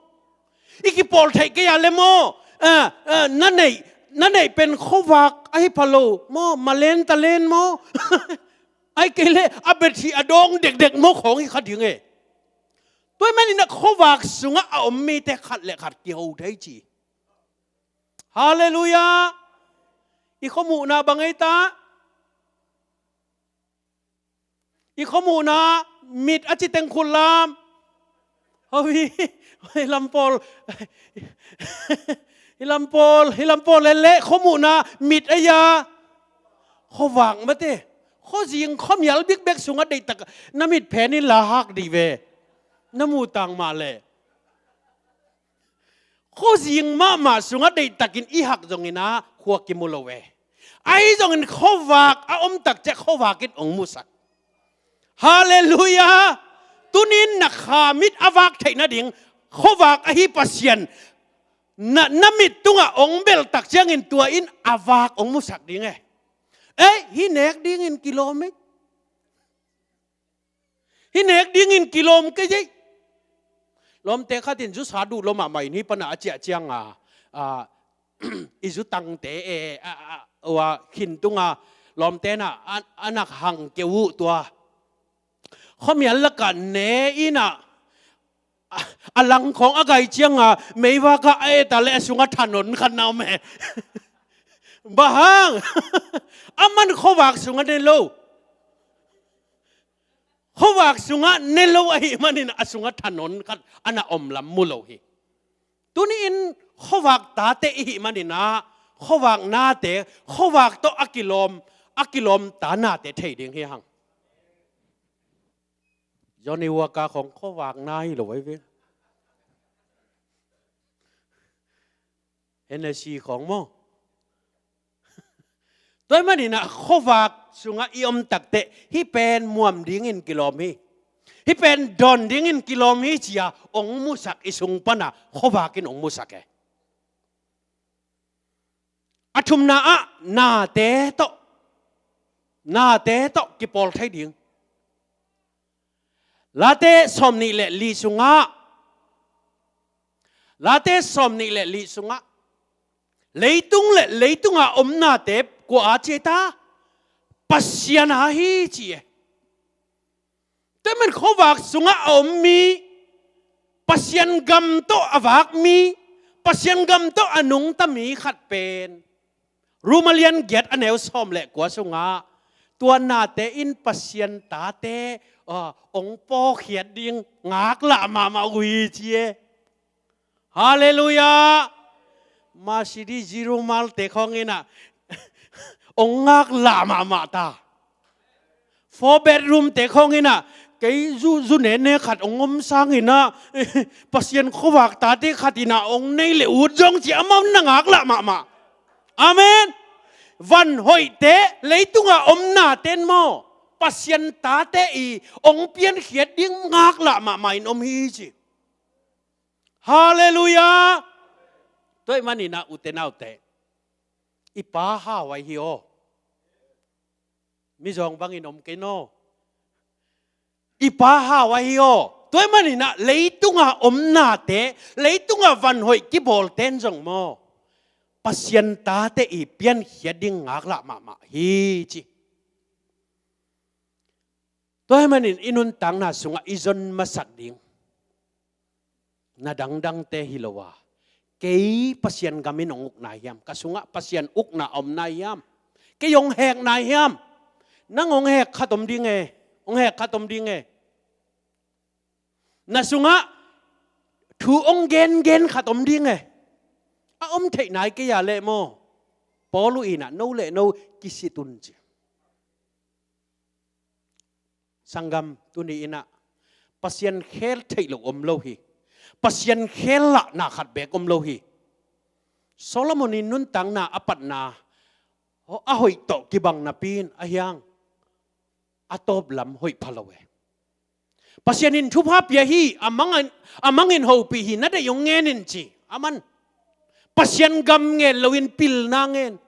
I kipawl thei kei a leh maw, a, a, na neih, na neih pen khuavak ahi pha lo maw, malen talen maw. Ai kei leh a bethi a dawng dekdek maw khawng hi kha ding e. Tua ahih manin a khuavak sungah a om mite khat le khat kiho thei ci. Halleluiah. I khuamuhna bang ei ta? I khuamuhna mit a ci teng khut lam. Hoih, hoih lam pawl. Hi lam pawl, hi lam pawl lele khuamuhna mit a ia. Khuavak mate. Khuazing khuamial bikbek sungah deihtak na mit phenin la hak dih ve. Na mu tang mah leh. Khuazing mahmah sungah deihtakin i hak zongin a khua kimu lo e. Ahi zongin khuavak a om tak ciah khuavak in hong musak. Halleluiah. Tunin na kha mit a vak theih nading khuavak ahi Pasian na, na mit tungah hong belh tak ciangin tua in a vak hong musak ding e. Ei, hih nek dingin kilawm ei. Hih nek dingin kilawm kei ei. Lawmte khatin zu sa duh lua mahmah in hih pana a ciah cianga, a, i zu tangte e, a, a, ua khin tunga lawmte na a, a nak hang keu uh tua. Khuamial lakah ne ina, a, a lang khawng a gai cianga meivak ah a et a leh a sungah thanon khat na om e. Bang hang? A man khuavak sungah ne lo. Khuavak sungah ne lo ahih manin a sungah thanon khat a na om lam mu lo hi. Tuni in khuavak tate i hih manin a khuavak nate, khuavak tawh a kilawm, a kilawm ta nate thei ding hi hang. Johnny Walker khawng khuavak na hi lo ahi ve. Hennessy khawng maw? Tua ahih manin a khuavak sungah i om takteh hih pen muam dingin kilawm hi. Hih pen dawn dingin kilawm hi ci-a hong musak i sung pana khuavak in hong musak e. A thumna ah nate tawh, nate tawh kipawl thei ding. Late sawmnih le li sungah, Late sawmnih le li sungah leitung le leitunga om nate kua a ci ta? Pasian a hi ci e. Tua ahih manin khuavak sungah a om mi, Pasian gam tawh a vak mi, Pasian gam tawh a nungta mi khat pen Rom a lian giat a neu sawm le kua sungah tua nate in Pasian tate, ah, hong pawlkhiat ding ngaklah mahmah uh hi ci e. Halleluiah. Mercedes G-Romalte khawng in a hong ngaklah mahmah ta. Four bedroomte khawng in a kei zu, zu nene khat hong om sangin a Pasian khuavak tate khat in a hong nei le ut zong ci a, amau na ngaklah mahmah. Amen. Van hoihte, leitunga om nate in maw, Pasian tate i hong piankhiat ding ngaklah mahmah in om hi ci. Halleluiah. Tua ahih manin a ute naute, i Pa hau ahi hi aw. Mizawng bangin om kei naw. I Pa hau ahi hi aw. Tua ahih manin a leitunga om nate, leitunga van hoih kibawlte in zong maw, Pasian tate i piankhiat ding ngaklah mahmah hi ci. Tua ahih manin i nuntakna sungah i zon masak ding na dangdangte hi lo a, kei Pasian gam in hong uk nai hiam? Ka sungah Pasian ukna a om nai hiam? Kei hong hek nai hiam? Nang hong hek khat om ding e. Hong hek khat om ding e. Na sungah thu hong gengen khat om ding e. A om theih nai kei a leh maw, Paul uh in a no le no kisit un ci. Sanggam, tuni in a Pasian khel theih loh om lo hi. Pasian khel lahna khat beek om lo hi. Solomon in nuntakna a patna a hoih tawh kibang napi in a hiang a tawp lam hoih pha lo e. Pasian in thupha pia hi, a mangin, a mangin hopih hi, na deih hong ngen in ci. Aman Pasian gam ngen loin pilna ngen.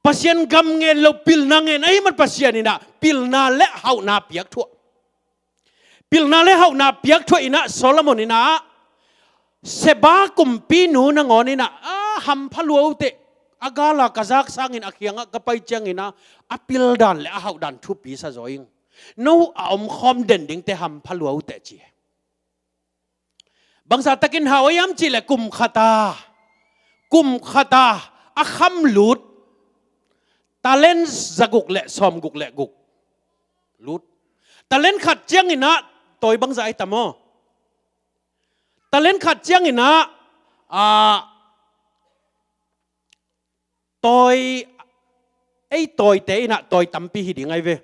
Pasian gam ngen lo pilna ngen. Ahi man Pasian in ah pilna le hauhna piak thuah. Pilna le hauhna piak thuah in ah Solomon in ah Seba kumpinu nangawn in ah, a hampha lua uh teh, a gala ka zak sangin a kiangah ka pai ciangin ah a pildan le a hauhdan thupi sa zaw ing. No a omkhawm den dingte hampha lua uh teh ci. Bangzah takin hau a hiam cih leh kum khata, kum khata a kham lut talent zaguk le sawmguk le guk lut. Talent khat ciangin ah tawi bangzah ai tam aw. Talent khat ciangin ah, ah, tawi, ei tawite in ah tawi tampi hi ding ai ve.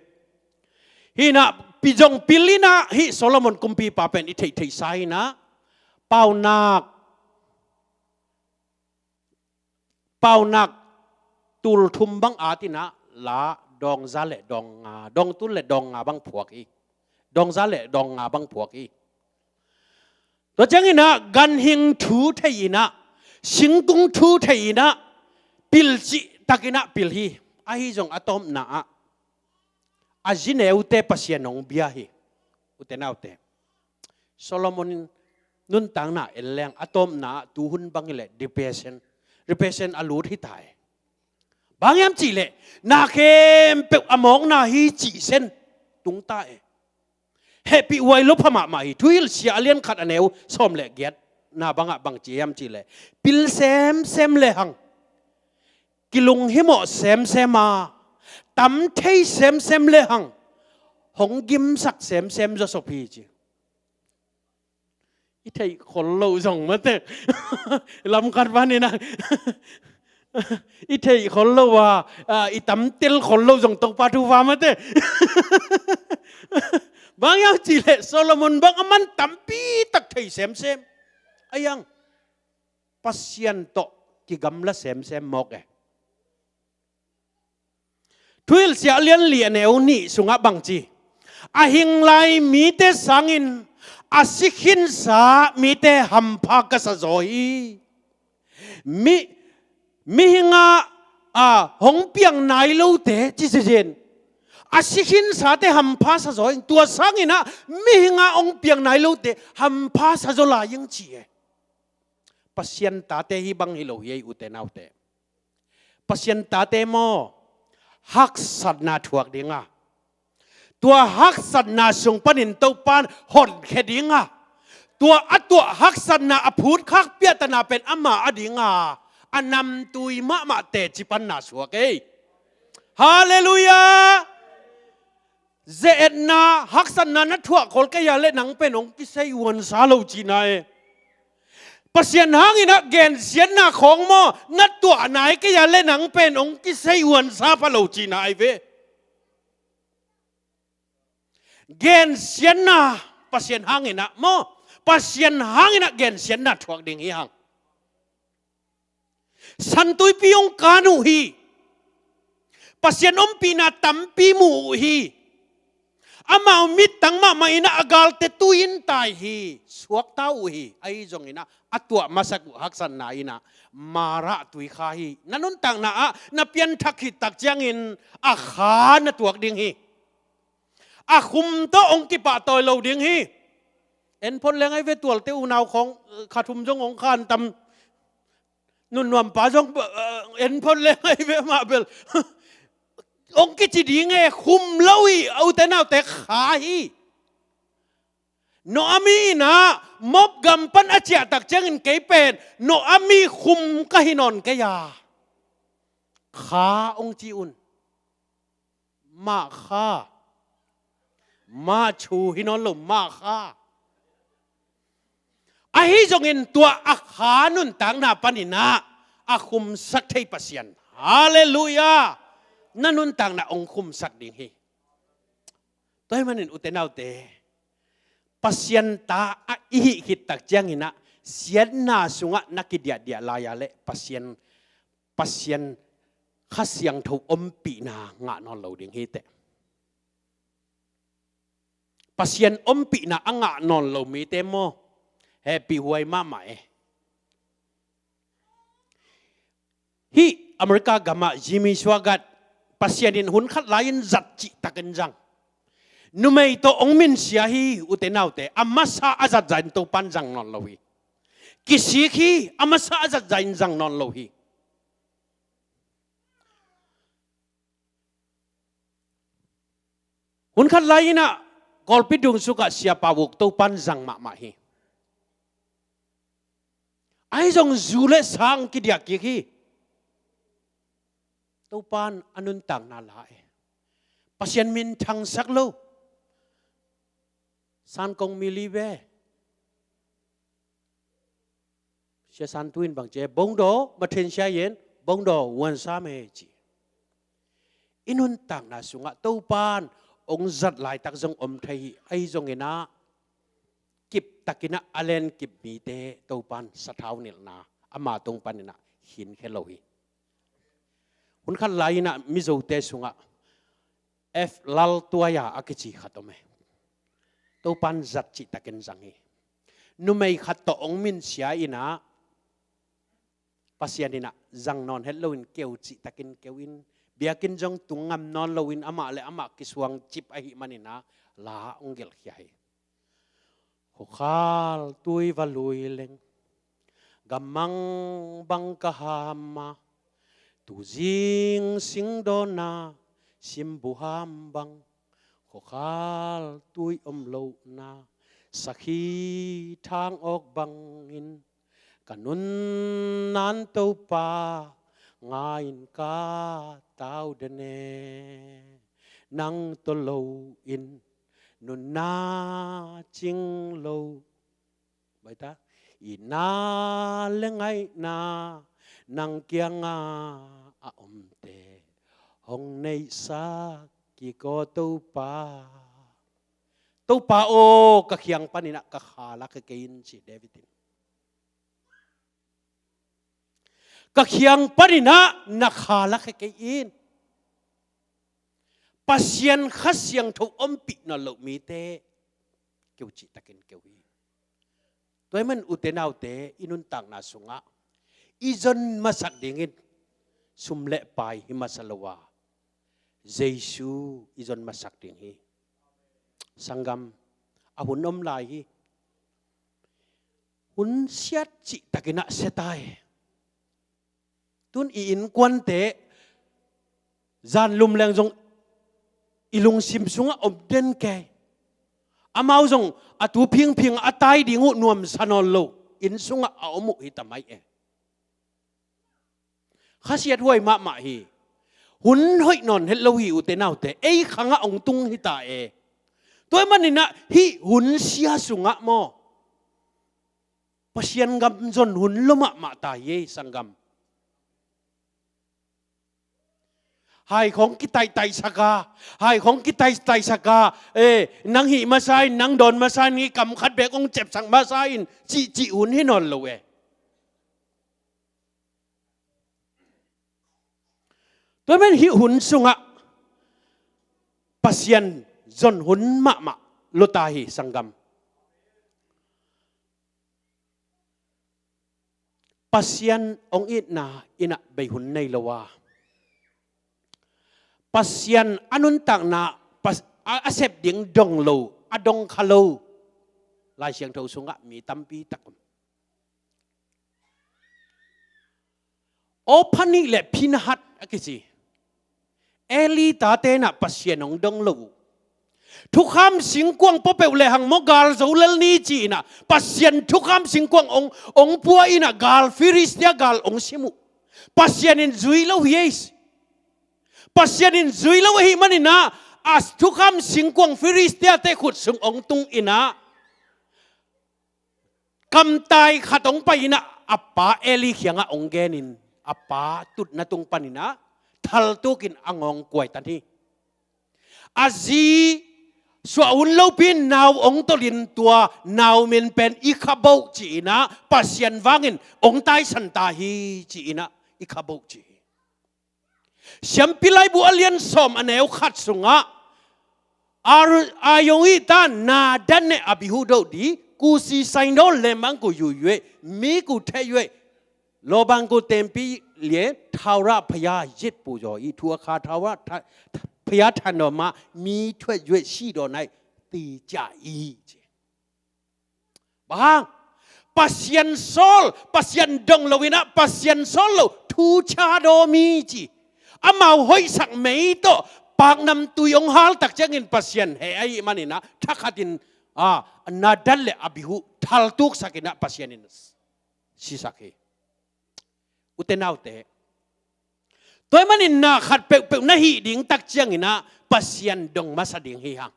Hi in ah pizong pil in ah hih Solomon kumpipa pen i theihtheihsa in ah paunak, paunak tul thum bang at in ah la dawngza le dawngnga, dawngtul le dawngnga bang phuak hi. Dawngza le dawngnga bang phuak hi. Tua ciangin ah ganhing thu thei in ah, singkung thu thei in ah, pil cih takin ah pil hi. Ahi zong a tawpna ah a zineute Pasian hong bia hi. Ute naute, Solomon nuntakna en leng a tawpna ah tuhun bang hi leh depression, depression a lut hi ta e. Bang hiam cih leh na khempeuh a mawkna hi cih sen tung ta e. Hehpih huai lo pha mahmah hi. Thuhilhsia a lian khat a neu sawm le giatna bangah bang ci hiam cih leh, pil semsem le hang, kilung himawh semsem a, tam thei semsem le hang, hong gimsak semsem zaw sop hi ci. I theih khol lo zong mate. Lamkhat van in ah i theih khol lo a, a, i tamtel khol lo zong Topa thupha mate. Bang hiam cih leh Solomon bang a man tampi tak thei semsem. A hiang Pasian tawh kigamla semsem mawk e. Thuhilhsia a lian li a neu nih sungah bang ci, a hing lai mite sangin a si khinsa mite hampha ka sa zaw hi. Mi, mihing a, a, hong piang nai lote ci zizin, a si khinsate hampha sa zaw hi. Tua sangin ah mihing a hong piang nai lote hampha sa zaw lai ing ci e. Pasian tate hih bang hi lo hi ei ute naute. Pasian tate maw, haksatna thuak ding a, tua haksatna sung panin Topan honkhia ding a, tua a tuah haksatna a phutkhak piahtana pen ama a ding a, a namtui mahmah teci panna suak ei. Halleluiah. Ze-etna, haksatna na thuah khol kei a leh nang pen hong kisei uansa lo cihna e. Pasian hangin ah gensiatna khawng maw, na tuah nai kei a leh nang pen hong kisei uansa pha lo cihna ai ve. Gensiatna, Pasian hangin ah maw, Pasian hangin ah gensiatna thuak ding hi hang. San Tuipi hong kan uh hi. Pasian ompihna tampi mu uh hi. Amau mittang mahmah in ah a galte tui in tai hi. Suakta uh hi. Ahi zongin ah a tuah masak uh haksatna in ah Marah tui kha hi. Na nuntakna ah na pianthak khit tak ciangin a kha na tuak ding hi. A khum tawh hong kipahtawi lo ding hi. En phot leng ai ve, tualte unau khawng, eh, kha thum zong hong khan tam. Nunnuampa zong, eh, en phot leng ai ve mah bel. Hong kici ding e, khum lo hi, a ute naute, kha hi. Naomi in ah Moab gam pan a ciah tak ciangin kei pen Naomi khum ka hi nawn kei a, kha hong ci un. Mah kha. Mah cu hi nawn lo, mah kha. Ahi zongin tua a kha nuntakna panin ah a khumsak thei Pasian. Halleluiah. Na nuntakna hong khumsak ding hi. Tua ahih manin ute naute, Pasian ta a i hih khit tak ciangin ah Siatna sungah na kidiahdiah lai-a leh Pasian, Pasian Kha Siangtho ompihna ngah nawn lo ding hi teh. Pasian ompihna a ngah nawn lo mite maw, hehpih huai mahmah e. Hih America gamah Jimmy Swaggart, Pasian in hun khat lai-in zat cihtakin zang. Numei tawh hong minsia hi, ute naute, a masa a zat zah in Topan zang nawn lo hi. Kisik hi, a masa a zat zah in zang nawn lo hi. Hun khat lai-in ah Kawlpi dungsuk ah Sia Pau Uk Topan zang mahmah hi. Ahi zong zu le sang kidiah kik hi. Topan a nuntakna la e. Pasian minthangsak lo. San Kong Mili ve. Sia San Tu in bang ci e, Bongdaw, Mathen Sia Yen, Bongdaw, Wuan Sam he ci. I nuntakna sungah Topan hong zat laitak zong om thei hi, ahi zongin ah kiptakin ah a lenkip mite Topan sathau nilhna ama tung panin ah hinkhia lo hi. Hun khat lai-in ah Mizote sungah F Laltuaia a kici khat om e. Topan zat cihtakin zang hi. Numei khat tawh hong minsia in ah Pasian in ah zang nawn het loin keu cihtakin keu in, biakinn zong tung ngam nawn loin amah le amah kisuang cip ahih manin ah la hong gelhkhia hi. Khuakhal tui va lui leng, gammang bang ka ham a, tuzing singdawn a, simbu ham bang, khuakhal tui om lohna, sakhi thang awk bangin, ka nunnan Topa ngai-in ka tau den e, nang tawh loin nunna cing lo. Baita, itna le ngaihna nang kiangah a omte hong neihsak kik aw Topa. Topa aw, ka khiang panin ah ka kha lakhia kei in, ci David in. Ka khiang panin ah na kha lakhia kei in. Pasian Kha Siangtho ompih nawn loh mite keu cihtakin keu hi. Tua ahih man ute naute, i nuntakna sungah i zon masak dingin sum le pai hi masa lo a, Jesu i zon masak ding hi. Sanggam, a hun om lai hi. Hun siat cihtakin ah sia ta hi. Tun i innkuante zan lum leng zong i lungsim sungah om den kei. Amau zong a tu phingphing a tai ding uh nuamsa nawn lo inn sungah a om uh hi ta mai e. Khasiat huai mahmah hi. Hun hoih nawn het lo hi ute naute, ei khangah hong tung hi ta e. Tua ahih manin ah hih hun sia sungah maw, Pasian gam zon hun lua mahmah ta hi ei, sanggam. Hai khong kitaihtaihsak a, hai khong kitaihtaihsak a, eh, nang hih masa in, nang dawn masa in, i kam khat beek hong cepsak masa in, cihcih hun hi nawn lo e. Tua ahih man hih hun sungah Pasian zon hun mahmah lua ta hi, sanggam. Pasian hong itna in ah bei hun nei lo a, Pasian a nuntakna, Pas-, a, a sep ding dong lo, a dong kha lo Lai Siangtho sungah mi tampi tak om. Ofra nih le Phinehas a kici Eli tate in ah Pasian hong dong lo uh. Thukham singkuang pua peuh lehang maw, gal zo lel ni ci-in ah Pasian thukham singkuang hong, hong pua in ah gal, Filistia gal hong sim uh. Pasian in zui lo hi ei. Pasian in zui lo ahih manin ah a thukham singkuang Filistiate khut sung hong tung in ah, kamtai khat hong pai in ah a pa Eli kiangah hong genin, a pa tutna tung panin ah thaltukin a ngawng kuaitan hi. A zi suah hun lopi-in nau ong tolhin tua nau min pen i khaboh ci-in ah Pasian vangin ong taisan ta hi ci-in ah i khaboh ci hi. Siampi laibu a lian sawm a neu khat sungah, a, a yong i ta Nadab le Abihu do di, Kusi saino le mangku yu yue, mi ku the yue, lo bangku tempi lie, thaura phaya yit pu yaw i, thu a kha thaura tha-, phaya than daw ma, mi thuet yue si daw nai, ti cia i ci. Bang hang, Pasian sawl, Pasian dong lo in ah, Pasian sawl lo, thu cha daw mi ci. Amau hoihsak mei tawh, paknamtui ong haltak ciangin Pasian he ahih manin ah, thakhatin, a, Nadab le Abihu, thaltuksak in ah Pasian in sisak hi. Ute naute. Tua ahih manin na khat peuhpeuh na hih ding tak ciangin ah Pasian dong masa ding hi hang.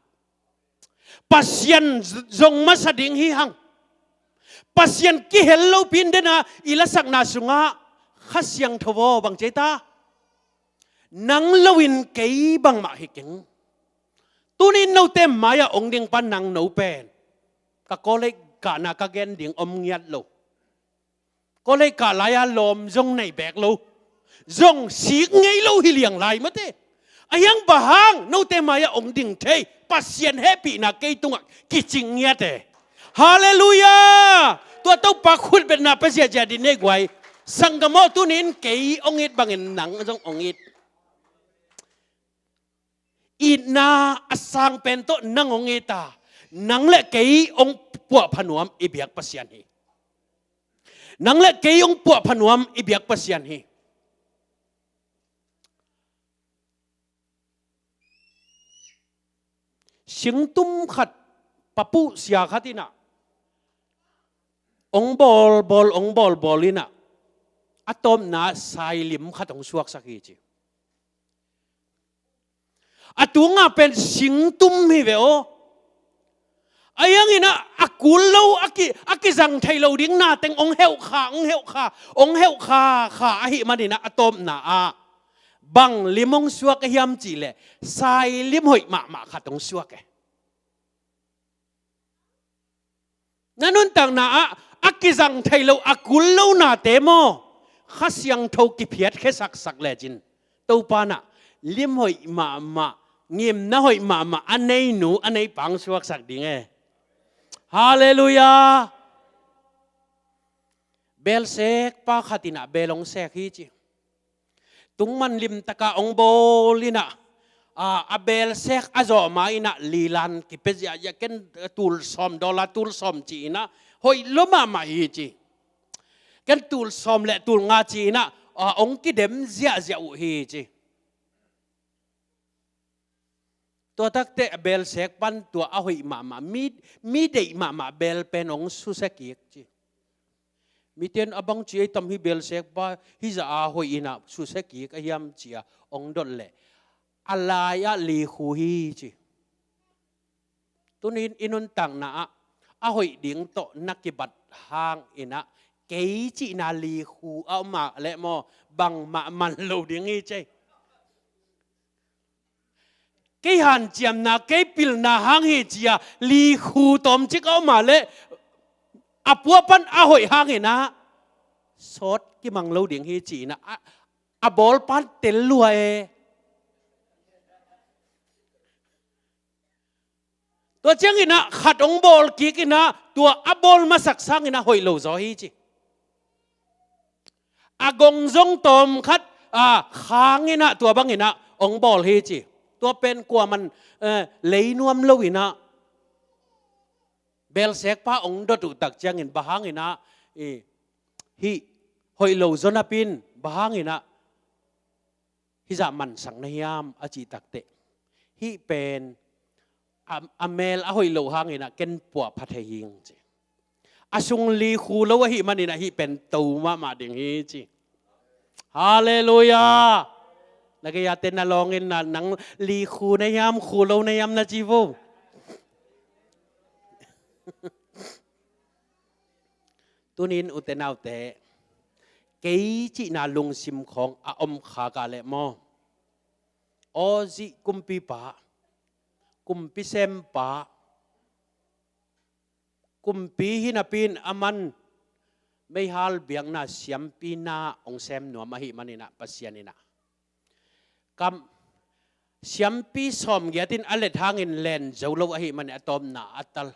Pasian zong masa ding hi hang. Pasian kihel lopi-in den a i lasakna sungah Kha Siangtho aw bang ci ta. Nang lo-in kei bangmah hi keng. Tuni-in note mai-ah ong ding pan nang no pen. Ka college kahna ka gen ding om ngiat lo. College kah lai-a lawm zong nei beek lo. Zong sik ngei lo hi liang lai mate. A hiang bang hang note mai-ah ong ding thei. Pasian hehpihna kei tungah kicing ngiat e. Halleluiah. Tua Topa khutbetna pia ziahziah dih nei guai. Sanggam aw tuni-in kei ong it bangin nang zong ong it. Itna a sang pen tawh nang ong it a, nang le kei ong puahpha nuam i biak Pasian hi. Nang le kei ong puahpha nuam i biak Pasian hi. Singtum khat, papuh sia khat in ah ong bawlbawl, ong bawlbawl in ah a tawpna sailim khat ong suaksak hi ci. A tunga pen singtum hi ve aw. A hiang in ah a kul lo, a ki, a kizang thei lo ding nateng ong heuh kha, ong heuh kha, ong heuh kha kha ahih manin ah a tawpna ah bang lim ong suak a hiam cih leh sailim hoih mahmah khat ong suak e. Na nuntakna ah a kizang thei lo, a kul lo nate maw, Kha Siangtho kiphiatkhia saksak lecin Topa in ah lim hoih mahmah, ngimna hoih mahmah a nei nu a nei pa ong suaksak ding e. Halleluiah. Beel sek pa khat in ah beel ong sek hi ci. Tungman limtaka ong bawl in ah, a, a beel sek a zawh ma in ah lilan kipia ziahziah, ken tul sawm, dollar tul sawm ci in ah hoih lua mahmah hi ci. Ken tul sawm le tul nga ci in ah, a, ong kidem ziahziah uh hi ci. Tua takteh a beel sek pan tua a hoih mahmah, mi, mi deih mahmah beel pen ong susia kik ci. Miten a bang ci ei tam hi beel sek pa hi zah a hoih in ah susia kik a hiam ci a ong dot leh a lai-ah likhu hi ci. Tuni-in i nuntakna ah a hoih ding tawh na kibat hang in ah kei cihna likhu a om a leh maw, bangmah man lo ding hi ci. Kei hanciamna, kei pilna hang hi ci a likhu tawmcik a om a leh a pua pan a hoih hang in ah sawt kimang lo ding hi ci in ah a, a bawl pan tel lua e. Tua ciangin ah khat ong bawl kik in ah tua a bawl masak sangin ah hoih lo zaw hi ci. A gong zong tawm khat, a, khang in ah tua bangin ah ong bawl hi ci. Tua pen kuaman, eh, lei nuam lo in ah beel sek pa ong dot uh tak ciangin bang hang in ah, i, hih hoih lo zaw napi-in bang hang in ah hih zah mansak na hiam a cih takteh, hih pen a, a mel a hoih loh hangin ah ken puahpha thei hing ci. A sung likhu lo ahih manin ah hih pen to mahmah ding hi ci. Halleluiah. Na gei-a te na lawngin na, nang likhu na hiam, khu lo na hiam na ci vo. Tuni-in ute naute, kei cihna lungsim khawng a om khak a leh maw, Aussie kumpipa, Kumpi sempa, kumpi hi napi in aman meihal biakna siampi na hong sem nuam ahih manin ah, Pasian in ah kam siampi sawmgiat in a let hangin len zo lo ahih manin a tawpna a tal,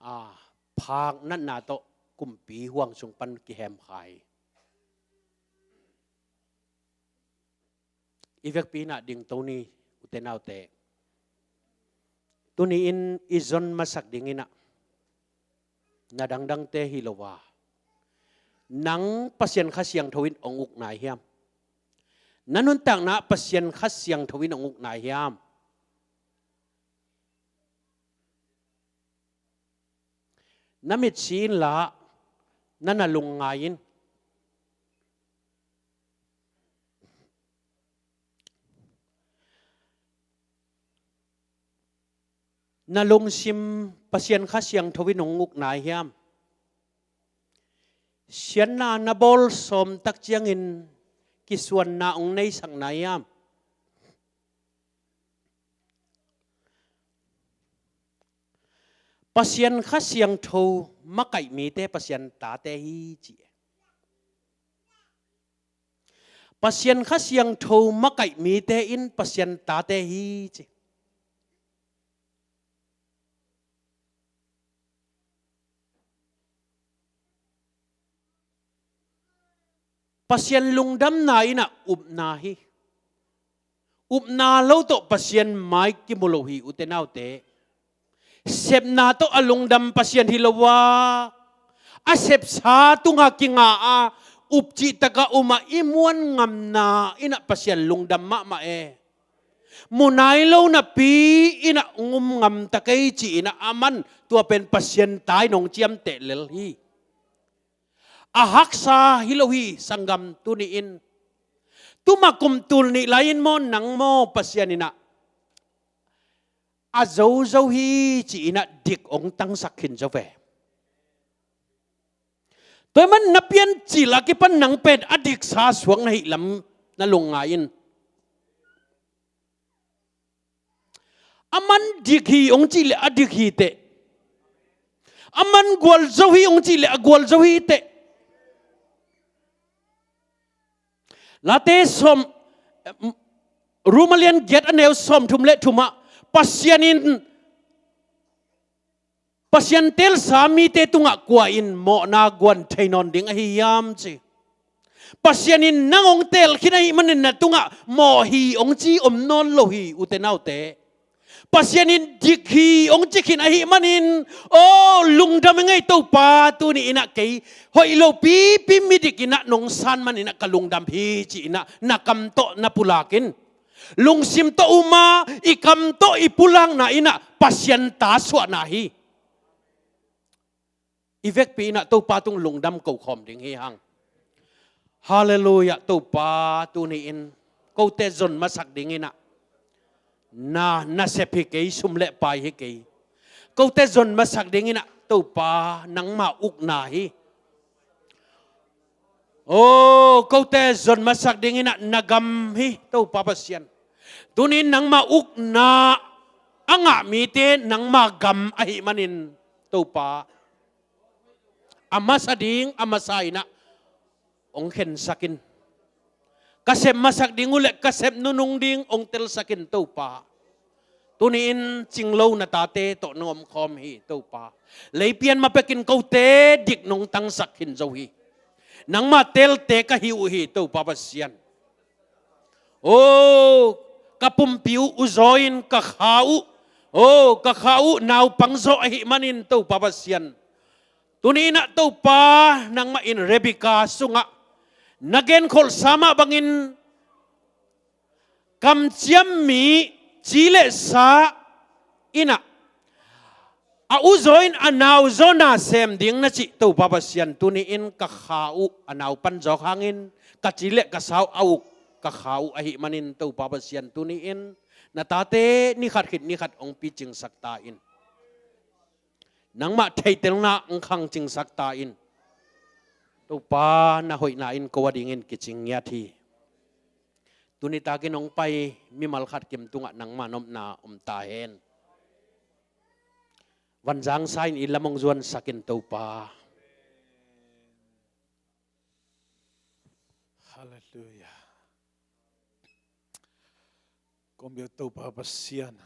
a phak natna tawh kumpi huang sung pan kihemkhai. I vekpi in ah dingto ni, ute naute. Tuni in i zon masak ding in ah na dangdangte hi lo a, nang Pasian Kha Siangtho in hong uk nai hiam? Na nuntakna ah Pasian Kha Siangtho in hong uk nai hiam? Na mit si inla, na na lungngai in. Na lungsim Pasian Kha Siangtho in hong uk nai hiam? Siatna na bawl sawm tak ciangin kisuanna hong neisak nai hiam? Pasian Kha Siangtho makaih mite Pasian tate hi ci. Pasian Kha Siangtho makaih mite in Pasian tate hi ci. Pasian lungdamna in ah upna hi. Upna lo tawh Pasian mai kimu lo hi, ute naute. Sepna tawh a lungdam Pasian hi lo a, a sepsa tunga kinga a, up cihtak a um a i muan ngamna in ah Pasian lungdam mahmah e. Mu nai lo napi in ah hong um ngam ta kei ci in ah aman tua pen Pasian ta in hong ciamteh lel hi. A haksa hi lo hi, sanggam, tuni in. Tuma kum tul nih lai in maw, nang maw, Pasian in ah a zozo hi ci in ah dik hong tangsak khin zo ve. Tua ahih man na piancil a kipan nang pen a diksa suak na hih lam na lungngai in. Aman dik hi hong cih leh a dik hi teh. Aman gualzo hi hong cih leh a gualzo hi teh. Late sawm, Rom a lian giat a neu sawmthum le thum ah Pasian in Pasian teelsa mite tungah kua in mawhna guan thei nawn ding ahi hiam ci. Pasian in nang hong teel khin ahih manin na tungah mawh hi hong ci om nawn lo hi, ute naute. Pasian in dik hi hong ci khin ahih manin, aw, lungdam ing ei Topa, tuni in ah kei hoih lo pipi midik in ah nong san manin ah ka lungdam hi ci in ah na kam tawh na pulak in. Lungsim tawh um a, i kam tawh i pulakna in ah Pasian ta suahna hi. I vekpi in ah Topa tung lungdam ko khawm ding hi hang. Halleluiah, Topa tuni in kote zon masak ding in ah na, nasep hi kei, sum le pai hi kei. Kote zon masak ding in ah Topa nangma ukna hi. Oh, kote zon masak ding in ah na gam hi, Topa Pasian. Tuni in nangma ukna a ngah mite nangma gam ahih manin, Topa, a masa ding a masa in ah hong khensak in. Ka sep masak ding uh leh ka sep nunung ding hong telsak in, Topa. Tuni in cinglo na tate tawh nong omkhawm hi, Topa. Leipian ma pekin kote dik nong tangsak khin zo hi. Nangma teelte ka hi uh hi, Topa Pasian. Oh, ka pumpi uh uzaw in ka kha uh, oh, ka kha uh naupang zaw ahih manin, Topa Pasian, tuni in ah Topa, nangmah in Rebekah sungah na genkholhsa mah bangin kamciam mi ci le sa in ah a uzaw in a nauzaw na sem ding na cih, Topa Pasian, tuni in ka kha uh a naupan zawk hangin ka ci le ka sa uh a uk ka kha uh ahih manin, Topa Pasian, tuni in na tate ni khat khit ni khat hong picingsak ta in. Nangmah theihtelna hong khangcingsak ta in. Topa, na hoihna in ko a dingin kicing ngiat hi. Tuni takin hong pai mimal khat kim tungah nangma nopna om ta hen. Vanzang sa in i lam hong zuansak in Topa. Halleluia. Kong biak Topa Pasian,